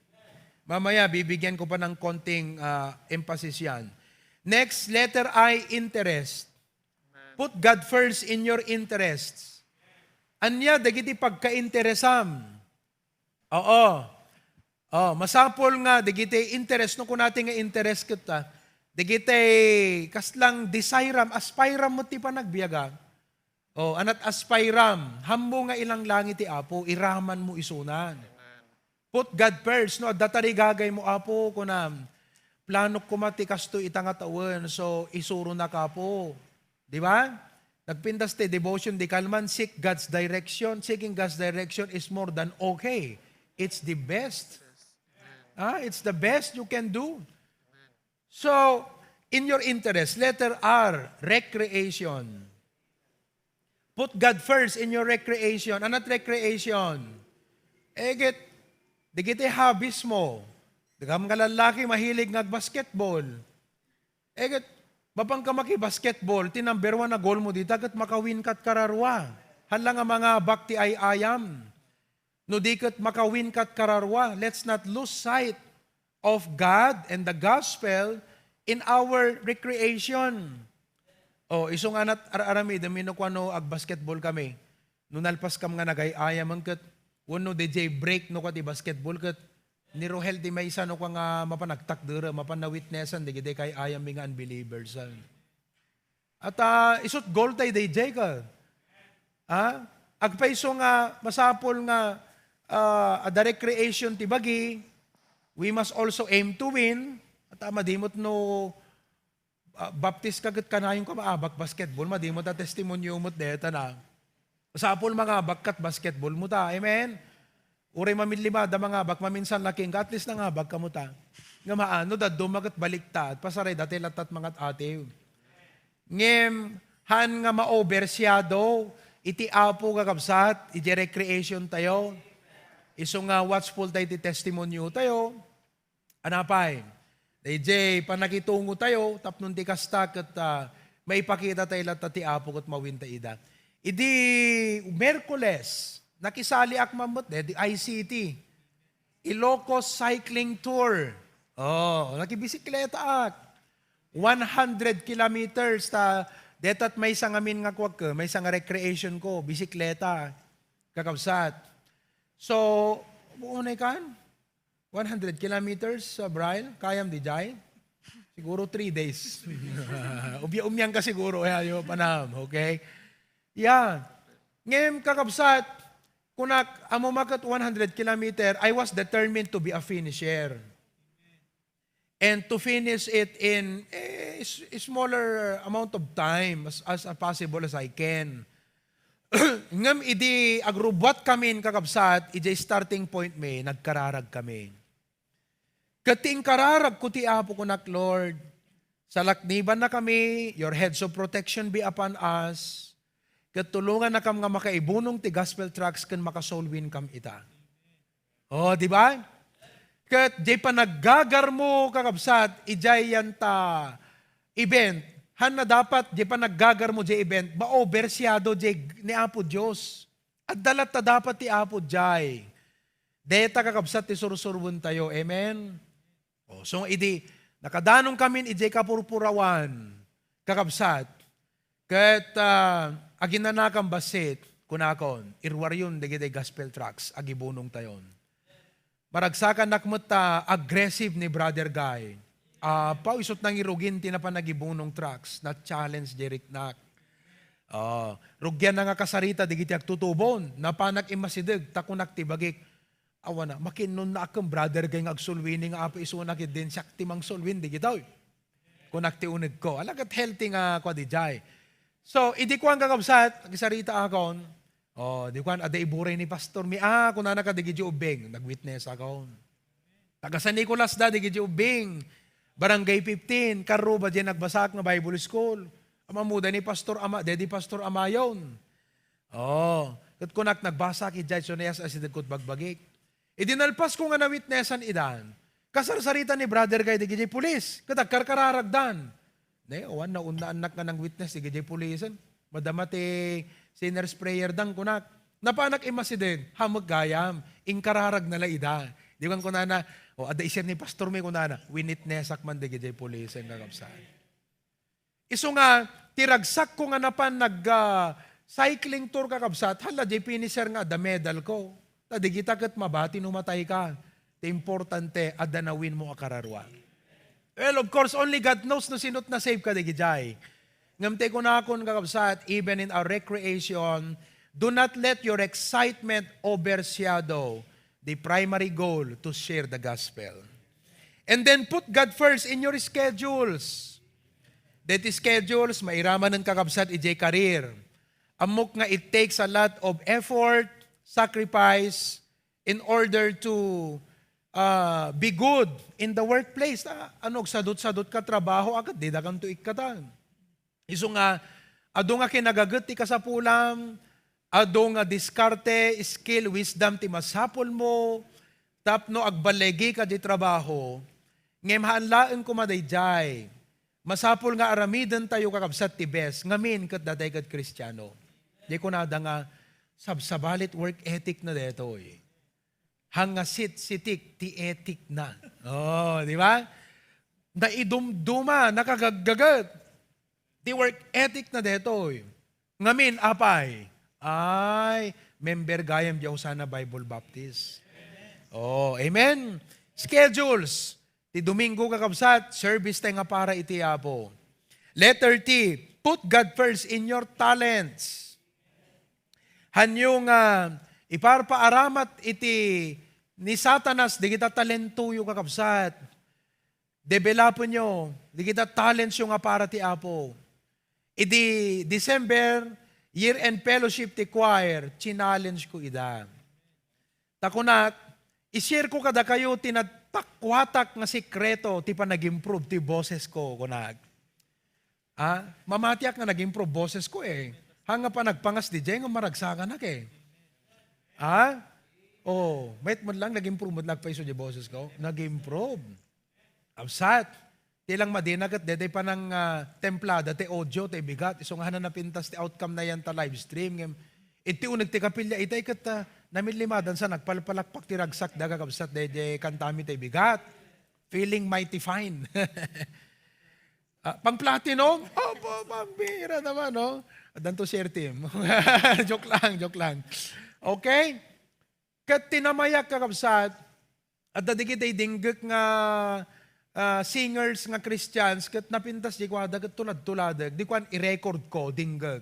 Mamaya, bibigyan ko pa ng konting, ah, emphasis yan. Next, letter I, interest. Put God first in your interests. Ania dagiti pagkainteresam? Oo. Oh, masapul nga dagiti interest, no, kunati nga interest ket, ah, dagiti kaslang desire-am, aspire-am met ti panagbiaga. Oh, anat aspire-am, hammo nga ilanglangi ti Apo, iramanmo isunan. Put God first, no, adda tarigagaymo, Apo, kunam, planok koma ti kastoy ita nga tawen, so isuronak, Apo. Di ba? Nagpintas ti devotion, di kalman, seek God's direction. Seeking God's direction is more than okay. It's the best. Ah, it's the best you can do. So, in your interest, letter R, recreation. Put God first in your recreation. Anat recreation? Eget, dagiti hobbies mo. Dagam nga lallaki, mahilig nga agbasketball. Eget, mapanka makibasketball, ti number one a goal mo dita, ket makawin kat kararua. Hala nga mangabak ti ay-ayam. No di ket makawin kat kararua, let's not lose sight of God and the gospel in our recreation. Oh, isu nga anat ar-aramidem, no, kuano agbasketball kami. No nalpas kam nga nagay-ayam ket, wenno D J break no kua ti basketball ket, ni Rohel ti maysa no kua nga mapan nagtakder, mapan na-witnessan dagiti kay-ayam mi nga unbelievers. At, ah, isut goal tay D J ka. Ha? Agpayso nga masapul nga, ah, adda recreation ti bagi, we must also aim to win. At, ah, madimot no, ah, baptis ka ket kanayon ka maabak basketball, madimot a testimonio met deta na. Masapul mangabak kat basketball mo ta. Amen? Uray mamillimada mangabak, maminsan la kenka, at least nangabak kamo ta. Nga maano, dadduma ket baliktad, pasaray dati lattat mangat-atiw. Ngem, han nga maobersiado, iti Apo kakabsat, iti recreation tayo. Isu nga watchful tayo iti testimonio tayo. Anapay? Dayjay panakitungo tayo, tapno ti kasta ket, ah, maipakita tayo latta ti Apo ket mawinta ida. Idi Miyerkules, nakisaliak man met, eh, di I C T. Ilocos Cycling Tour. Oh, nakibisikletaak. One hundred kilometers ta, detat maysa ngamin nga kuak, maysa nga recreation ko, bisikleta, kakabsat. So, unay kan? One hundred kilometers, uh, Brian? Kayam di jay? Siguro three days. Umya-umyang ka siguro, eh, ayo, panam, okay? Yeah. Ngayon, kakabsat, kunak, amo maket one hundred kilometer, I was determined to be a finisher. And to finish it in a s-, smaller amount of time as, as possible as I can. Ngem idi agrubbuat kamin, kakabsat, ijay starting point mi, nagkararag kami. Ket ti inkararag ko ti Apo, kunak, Lord, salaknibanna kami, your hedge of protection be upon us, ket tulongannakam nga makaibunong ti gospel tracts ken makasoul win kam ita. Oh, di ba? Ket jay panaggagarmo, kakabsat, ijay yanta event. Hanna dapat jay panaggagarmo jay event, maobersiado jay ni Apo Dios. Adda latta dapat ti Apo jay. Deta, kakabsat, ti sursurwen tayo. Amen? Oh, so, idi nakadanon kamin idiay kapurpurawan, kakabsat, ket, ah, aginanakan bassit, kunakon, iruaryon dagiti gospel tracts, agibunong tayon. Maragsakannak met ta aggressive ni Brother Guy. Apaw, isut nangirugin ti napan agibunong tracts, na-challenge di riknak. Ah, rugianna nga kasarita dagiti agtutubon, napanak immasideg, ta kunak ti bagik, awana, makinnunnaak ken Brother Guy nga agsulwini nga apo isunak idin, siak ti mangsulwin, di gitoy. Kunak ti unegko. Ala ket healthy nga kua di jay. So, idi kuan, kakabsat, agisarita akon. Oh, di kuan, adda iburay ni pastor mi. Ah, kunana ka, dagiti ubbing. Nag-witness akon. Taga San Nicolas da, digidiay ubbing. Barangay fifteen, karruba diay nagbasaak nga Bible School. Ammoda ni Pastor Ama, dedi Pastor Amayon. Oh, ket kunak, nagbasaak idiay, so nayas asideg kot bagbagik. Idi nalpas ko nga nawitnessan ida, kasarsarita ni brother Guy digidiay pulis, ket agkarkararagdan. Ne, awan, naunnaannak nga nang-witness digidiay pulisen. Madama ti sinner's prayer dan, kunak. Napanak immasideg, hamut gayam, inkararagna la ida. Di kan kunana, "O, adda isir ni pastor mi," kunana, "Winitnessak man digidiay pulisen, kakabsat." Isu nga, ti ragsakko nga napan nag, ah, cycling tour, kakabsat, hala, diay finisher nga adda medal ko. Ta digita ket mabati no matay ka. Ti importante, adda nawin mo a kararua. Well, of course, only God knows no sino't na-save ka digidiay. Ngem ti kunakon, kakabsat, even in our recreation, do not let your excitement overshadow the primary goal to share the gospel. And then put God first in your schedules. That schedules, mairamanen, kakabsat, idiay career. Ammok nga it takes a lot of effort, sacrifice, in order to, ah, be good in the workplace. Ah, ano, agsadut-sadut ka trabaho, agad, di da kanto ikkatan. Isu nga, adu nga kinagaget ti kasapulam, adu nga diskarte, skill, wisdom ti masapul mo, tapno agbaligi ka di trabaho, ngem haan laeng koma daydiay. Masapul nga aramiden tayo, kakabsat, ti best, ngamin ket datay ket Kristiano. Di kunada nga, sabsabalit work ethic na detoy. Hanga sitsitik ti etik na. Oh, di ba? Naidumduma, nakagaggaget. Ti work ethic na detoy. Ngamin, apay? Ay, member gayam di Hosanna Bible Baptist. Oh, amen. Schedules. Ti Domingo, kakabsat, service tayo nga para iti Apo. Letter T, put God first in your talents. Hanyo nga iparpaaramat iti ni Satanas, digita talentoyo, kakabsat. Developenyo, digita talentsyo nga para ti Apo. Idi December, year-end fellowship ti choir, challenge ko ida. Ta kunak, i-share ko kadakayo ti natakuatak nga sekreto ti panag-improve ti boses ko, kunak. Ah, mamatiak nga nag-improve boses ko eh. Hanga pa nagpangas di jay nga maragsakanak eh. Ah? Oh, met mo lang nag-improve mo lang pa isu di boses ko. Nag-improve. Absat. Ti lang madina ket daytoy panang, ah, templada ti audio, ti bigat. Isu nga hana napintas ti outcome na yan ta live stream. Ngem, iti uneg ti kapilya, itay ket, ah, namillimadan sa nagpalpalakpak ti ragsak da kakabsat daytoy kantami ti bigat. Feeling mighty fine. Ah, pang platinum? Opo, pambira naman, no? Addan to share team. Joke lang, joke lang. Okay? Ket ti namayak, kakabsat, adda dagiti dinggek nga, ah, singers nga Christians, ket napintas di kuada, ket tulad-tuladek. Di kuan, i-record ko, dinggek.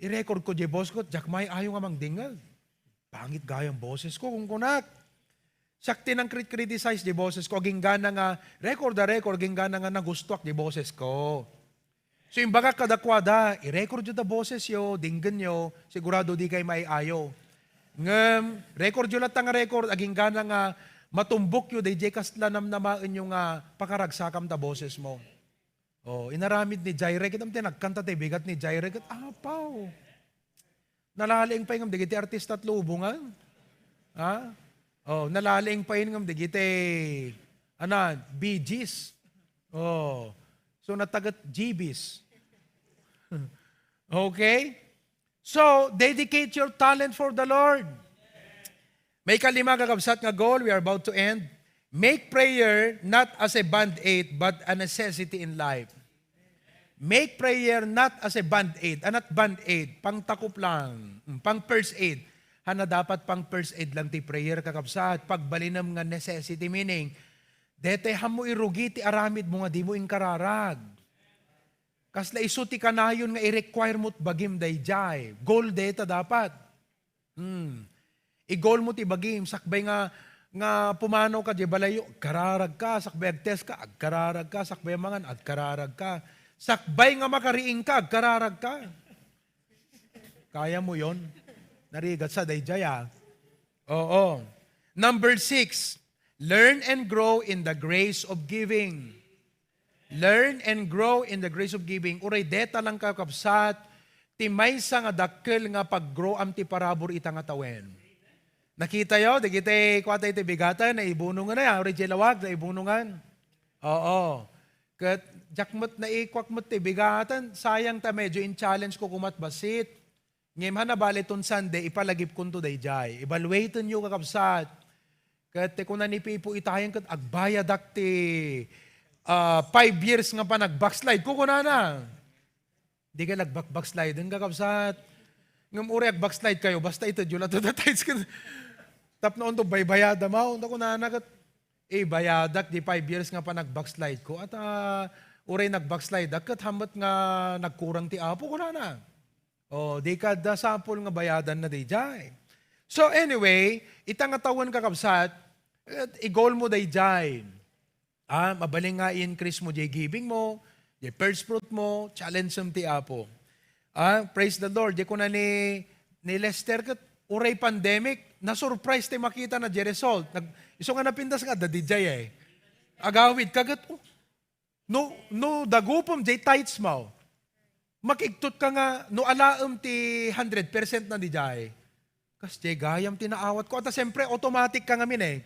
I-record ko, di boses ko, diak maayo nga mangdingngeg. Pangit gayam boses ko, kunkunak. Siak ti nang criticize di boses ko, aginggana nga, record a record, aginggana nga nagustuak di boses ko. So, imbagak kadakuada, i-record yo da boses yo, dinggen yo, sigurado di kay maiayo. Ngem, record yo latta nga record, aginggana nga matumbok yo, dayjay kasla namnamaen yo nga pakaragsakam ta boses mo. Oh, inaramid ni Jairek, itam ti nagkanta ti bigat ni Jairek, ket apaw. Nalaliing pay ngem dagiti artista ti lubongan. Ha? Oh, nalaliing pay ngem dagiti, ana, Bee Gees. Oh. So, nataget G Bs. Okay? So, dedicate your talent for the Lord. May kalima, kakabsat nga goal, we are about to end. Make prayer not as a band-aid, but a necessity in life. Make prayer not as a band-aid. Anat band-aid? Pangtakup lang. Mm, pang first aid. Hana dapat pang first aid lang ti prayer, kakabsat. Pagbalinem nga necessity, meaning, dete hammo irugi ti aramid mo nga di mo inkararag. Kasla isu ti kanayon nga i-require mo't bagim dayjay. Goal deta dapat. Hmm. I-goal mo ti bagim, sakbay nga, nga pumanaw ka di balayyo, agkararag ka, sakbay agtest ka, agkararag ka, sakbay mangan, agkararag ka. Sakbay nga makariing ka, agkararag ka. Kaya mo yon? Narigat sa dayjay, ah. Oo. Number six, Learn and grow in the grace of giving. Learn and grow in the grace of giving. Uray deta lang, kakabsat, ti maysa nga dakkel nga pag-grow-am ti parabur ita nga tawen. Nakitayo, dagiti kuwata iti bigaten, naibunongan na ya, uray diay lawag, naibunongan. Oo. Ket, diak met naikuak met ti bigaten, sayang ta medyo in-challenge ko kumat bassit. Ngem han nabali ton Sunday, ipalagipkonto daydiay. Evaluatenyo, kakabsat. Ket ti kuna ni Pipo itayen ket agbayadak ti, ah, five years nga panagbackslide ko, kunana. Di ka nagbacksliden, kakabsat. Ngem uray agbackslide kayo, basta itedyo la to the tithes ket tapno unto baybayada maw. Kunana ket, eh, bayadak di five years nga panagbackslide ko. At, ah, uray nagbackslide ak, ket hammet nga nagkurang ti Apo, kunana. Oh, di ka da sapul nga bayadan na daydiay. So anyway, ita nga tawen, kakabsat, eh, i-goal mo daydiay. Ah, mabalin nga i-increase mo jay giving mo, jay first fruit mo, challenge-em ti Apo. Ah, praise the Lord. Jay kuna ni, ni Lester ket, uray pandemic, na-surprise ti makita na jay result. Nag-, isu nga napintas nga, adda daydiay eh. Agawid ka ket, oh, no, no dagupem jay tithes mo, makigtot ka nga, no alaem ti hundred percent na daydiay. Kas jay gayam ti naawat ko. Ata siyempre, automatic ka ngamin eh.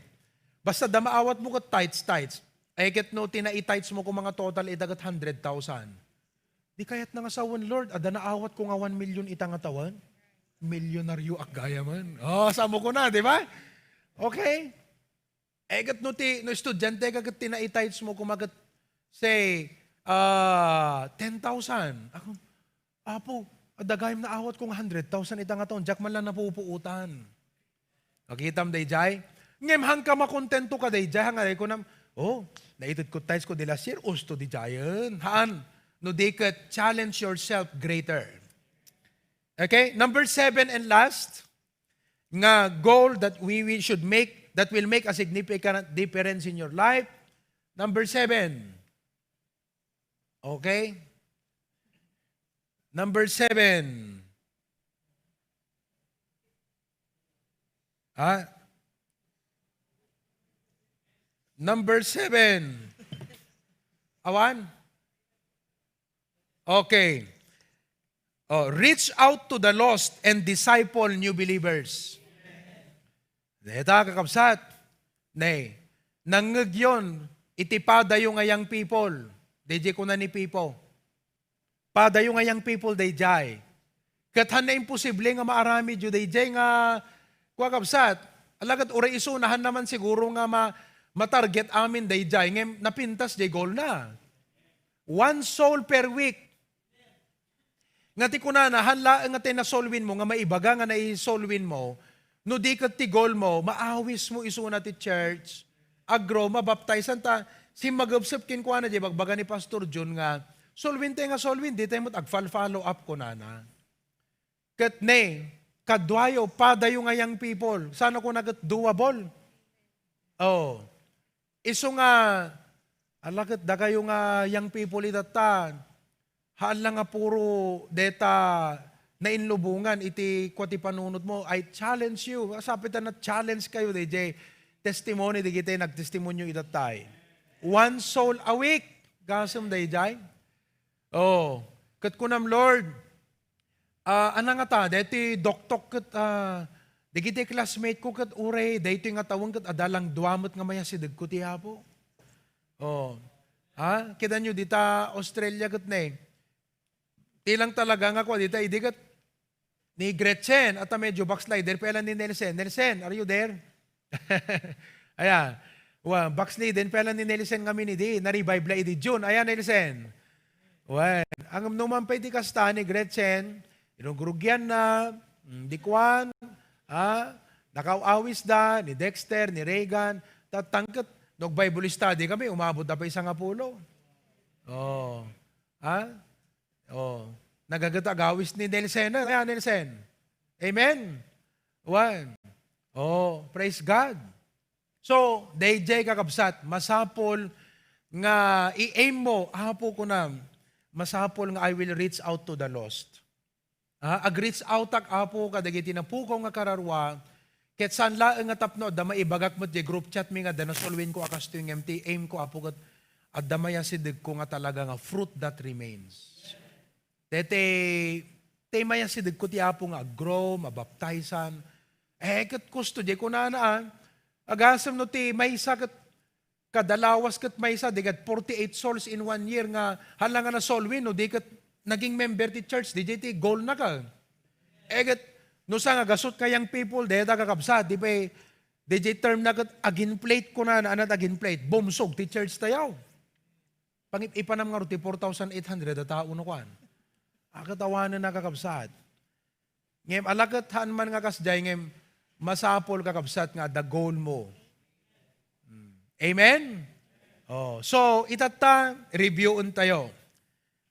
Basta da maawat mo ket tithes, tithes. Ay ket no, ti nai-tithes mo ko mga total ita ket hundred thousand. Di kayat na nga sawen, Lord, adda naawat ko nga one million ita nga tawen? Milyonaryo ak gayamen. Oh, samo ko na, di ba? Okay? Eh, ket no ti, no estudiante ka ket ti nai-tithes mo, kumaket, say, ah, ten thousand. Ako, "Apo, adda gayam naawat ko nga hundred thousand ita nga tawen, diak man lang napupuotan." Nakitam daydiay? Ngem han ka makontento ka daydiay, han nga kunam, "Oh, naited ko tithes ko di last year, usto daydiayen." Haan, no di ket challenge yourself greater. Okay, number seven and last, nga goal that we, we should make, that will make a significant difference in your life. Number seven. Okay? Number seven. Ha? Number seven. Awan? Okay. Oh, reach out to the lost and disciple new believers. Deta, kakabsat, ne, nangngegyon iti padayo nga young people. Daydiay kuna ni Pipo. Padayo nga young people daydiay. Ket han na imposible nga maaramidyo daydiay nga, kua, kabsat, ala ket uray isuna han naman siguro nga ma-, matarget amin daydiay, ngem napintas jay goal na. One soul per week. Nga ti kunana, han laeng nga ti nasolwin mo, nga maibaga nga naisolwin mo, no di ket ti goal mo, maawis mo isuna ti church, agro, mabaptizan ta, simmagepsep kenkuana, di bagbaga ni Pastor John nga, "Solwin tay nga solwin, di tay met agfal-follow up," kunana. Ket ne, kaduayo, padayo nga young people, saan ako na ket doable? Oh. Isu nga, ala ket dakayo nga young people itatta, haan la nga puro deta nainlubongan iti kua ti panunot mo, I challenge you. Sapay ta na-challenge kayo, daydiay testimony, dagiti nagtestimonio itatta. One soul a week, gasem daydiay. Oh, ket kunam, Lord, ah, ana ngata, daytoy doktok ket, ah, dagiti classmate ko ket uray, daytoy nga tawen ket adda lang dua met nga mayasidegko ti Apo. Oh. Ha? Kidanyo dita Australia ket ne. Ti lang talaga nga kua dita idi ket ni Gretchen, at medyo backslider, pay la ni Nelson. Nelson, are you there? Aya, wa, backslider, pay la ni Nelson ngamin idi, na-revive la idi June. Aya, Nelson. Wen, ang numan pay di kasta ni Gretchen, inugrugian na, mm, di kwan, ha? Nakaawis da, ni Dexter, ni Reagan, tatangket, nag-Bible study kami, umabot da pay sangapulo. Oh. Ha? Oh. Nagaget agawis ni Nelson. Aya, Nelson. Amen? Wen. Oh, praise God. So, daydiay kakabsat, masapul nga i-aim mo, "Apo," kunam, "masapul nga I will reach out to the lost." Ah, ag-reach out ak, Apo, kadagiti napukaw nga kararua, Ket saan laeng nga tapno adda maibagak met diay group chat mi nga adda nasolwinko a kastoy ngem ti aim ko, Apo, ket adda mayasidegko nga talaga nga fruit that remains. Daytoy ti mayasidegko ti Apo nga ag-grow, mabaptizan. Eh, ket kusto diay kunana, ah. Agasem no ti maysa ket kada lawas ket maysa, di ket forty-eight souls in one year nga hala nga nasolwi, no di ket naging member ti church, di diay ti goal na ka. Eh, ket no sa nga gasut nga young people, dayta kakabsat, di pay, di diay term na ket ag-inflate kunana, anat ag-inflate, bumsog ti church tayo. Pangip-ipanam nga ro ti four thousand eight hundred a tao no kuan. Akat awanen na kakabsat. Ngem ala ket haan man nga kasdiay, ngem masapul, kakabsat, nga adda goal mo. Hmm. Amen? Oh, so, itatta, reviewen tayo.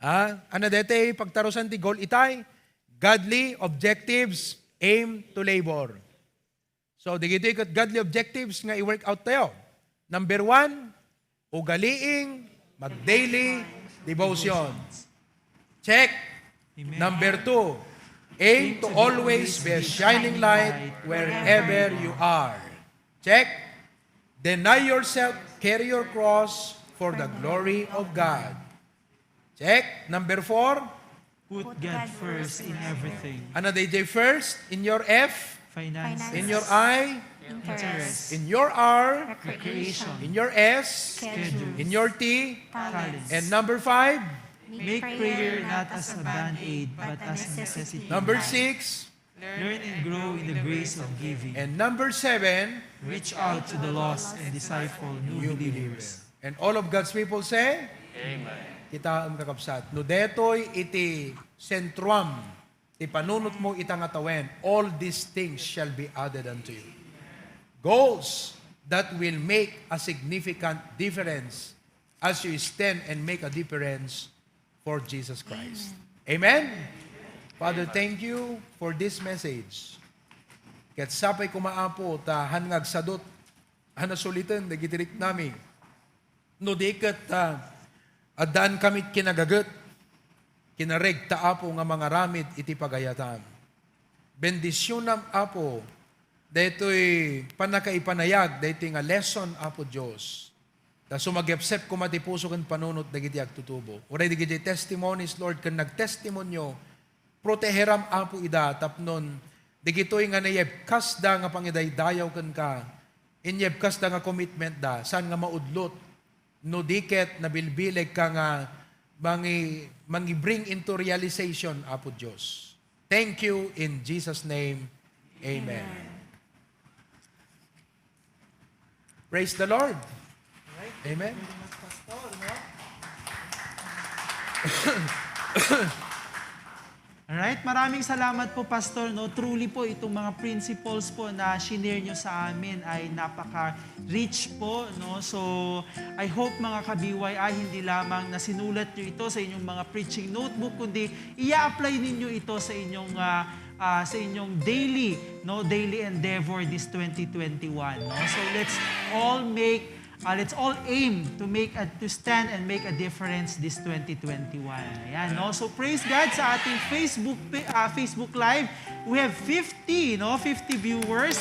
Ah, ano dete, pagtarusan ti goal itay? Godly objectives aim to labor. So, digitoy ket godly objectives nga i-work out tayo. Number one, ugaliing mag-daily devotion. Check. Amen. Number two, aim to always be a shining light wherever you are. Check. Deny yourself, carry your cross for the glory of God. Check. Number four. Put God first in everything. Ano dayjay first? In your F? Finances. In your I? Interest. In your R? Recreation. In your S? Schedule. In your T? Talents. And number five? Make prayer not as a band-aid, but as a necessity. Number six? Learn and grow in the grace of giving. And number seven, reach out to the lost and disciple new believers. And all of God's people say, Amen. Kitaem, kakabsat, no detoy iti sentruam ti panunotmo ita nga tawen, all these things shall be added unto you. Goals that will make a significant difference as you stand and make a difference for Jesus Christ. Amen? Amen? Father, thank you for this message. Ket sapay koma, Apo, ta han nga agsadut, han nasuliten dagiti riknami. No di ket, ah, addaan kami kinagaget, kinaregta, Apo, nga mangaramid iti pagayatam. Bendisionam, Apo, daytoy pannakaipanayag, daytoy nga lesson, Apo Dios. Ta sumagepsep koma ti puso ken panunot dagiti agtutubo. Uray dagiti testimonies, Lord, ken nagtestimonio, proteheram, Apo, ida tapnon dagitoy nga nayebkasda nga pangidaydayaw kenka, inyebkasda nga commitment da, saan nga maudlot no di ket nabilbileg ka nga mangi-, mangi-bring into realization, Apo Dios. Thank you in Jesus' name. Amen. Amen. Praise the Lord. Amen. Alright, maraming salamat po, Pastor, no. Truly po, itong mga principles po na shinare nyo sa amin ay napaka-rich po, no. So, I hope, mga ka-B Y I, hindi lamang na sinulat nyo ito sa inyong mga preaching notebook, kundi i-apply ninyo ito sa inyong, ah, ah, sa inyong daily, no, daily endeavor this twenty twenty-one, no? So let's all make, ah, let's all aim to make a, to stand and make a difference this twenty twenty-one. Ayan, no? So praise God sa ating Facebook pa-, ah, Facebook Live. We have fifty, no? Fifty viewers.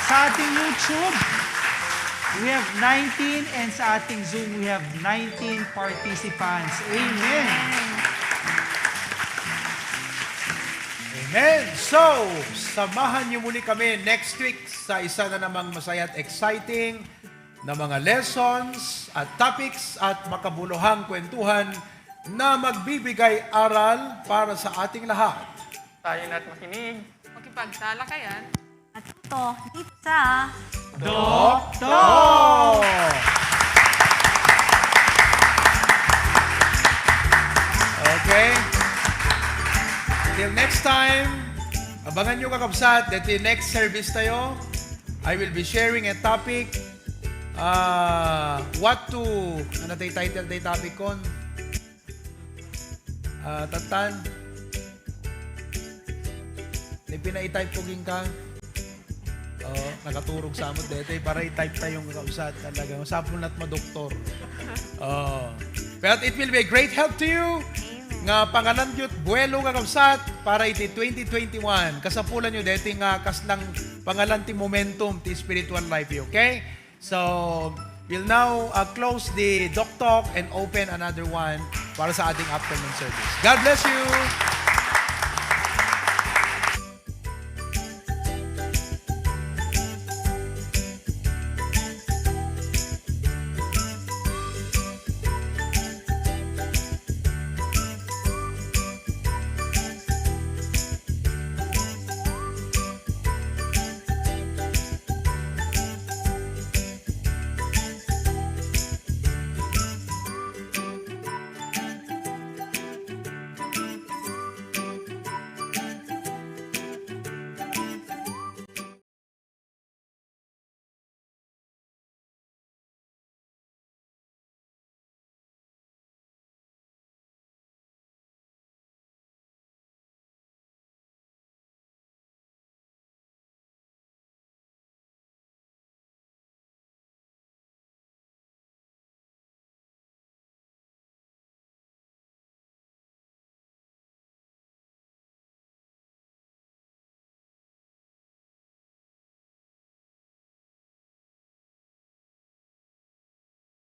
Sa ating YouTube, we have nineteen, and sa ating Zoom, we have nineteen participants. Amen. Amen. So, samahan niyo muli kami next week sa isa na namang masaya at exciting na mga lessons at topics at makabuluhang kwentuhan na magbibigay aral para sa ating lahat. Tayo na't makinig. Makipagtalakayan. At ito, dito sa Doktor! Okay. Till next time, abangan nyo, kakabsat, that the next service tayo, I will be sharing a topic, ah, what to, ano tayo title tayo topic kon? Ah, Tatan. Ni pina-type ko ginka. Oh, nakaturog sa amot dete. Para i-type tayo nga kausat talaga. Masapul na't madoktor. Oh. But it will be a great help to you. Amen. nga pangalanyo buelo, kakabsat, para iti twenty twenty-one. Kasapulanyo daytoy nga kaslang pangalan ti momentum ti spiritual life yo, okay? So, we'll now, uh, close the Doc Talk and open another one para sa ating afternoon service. God bless you!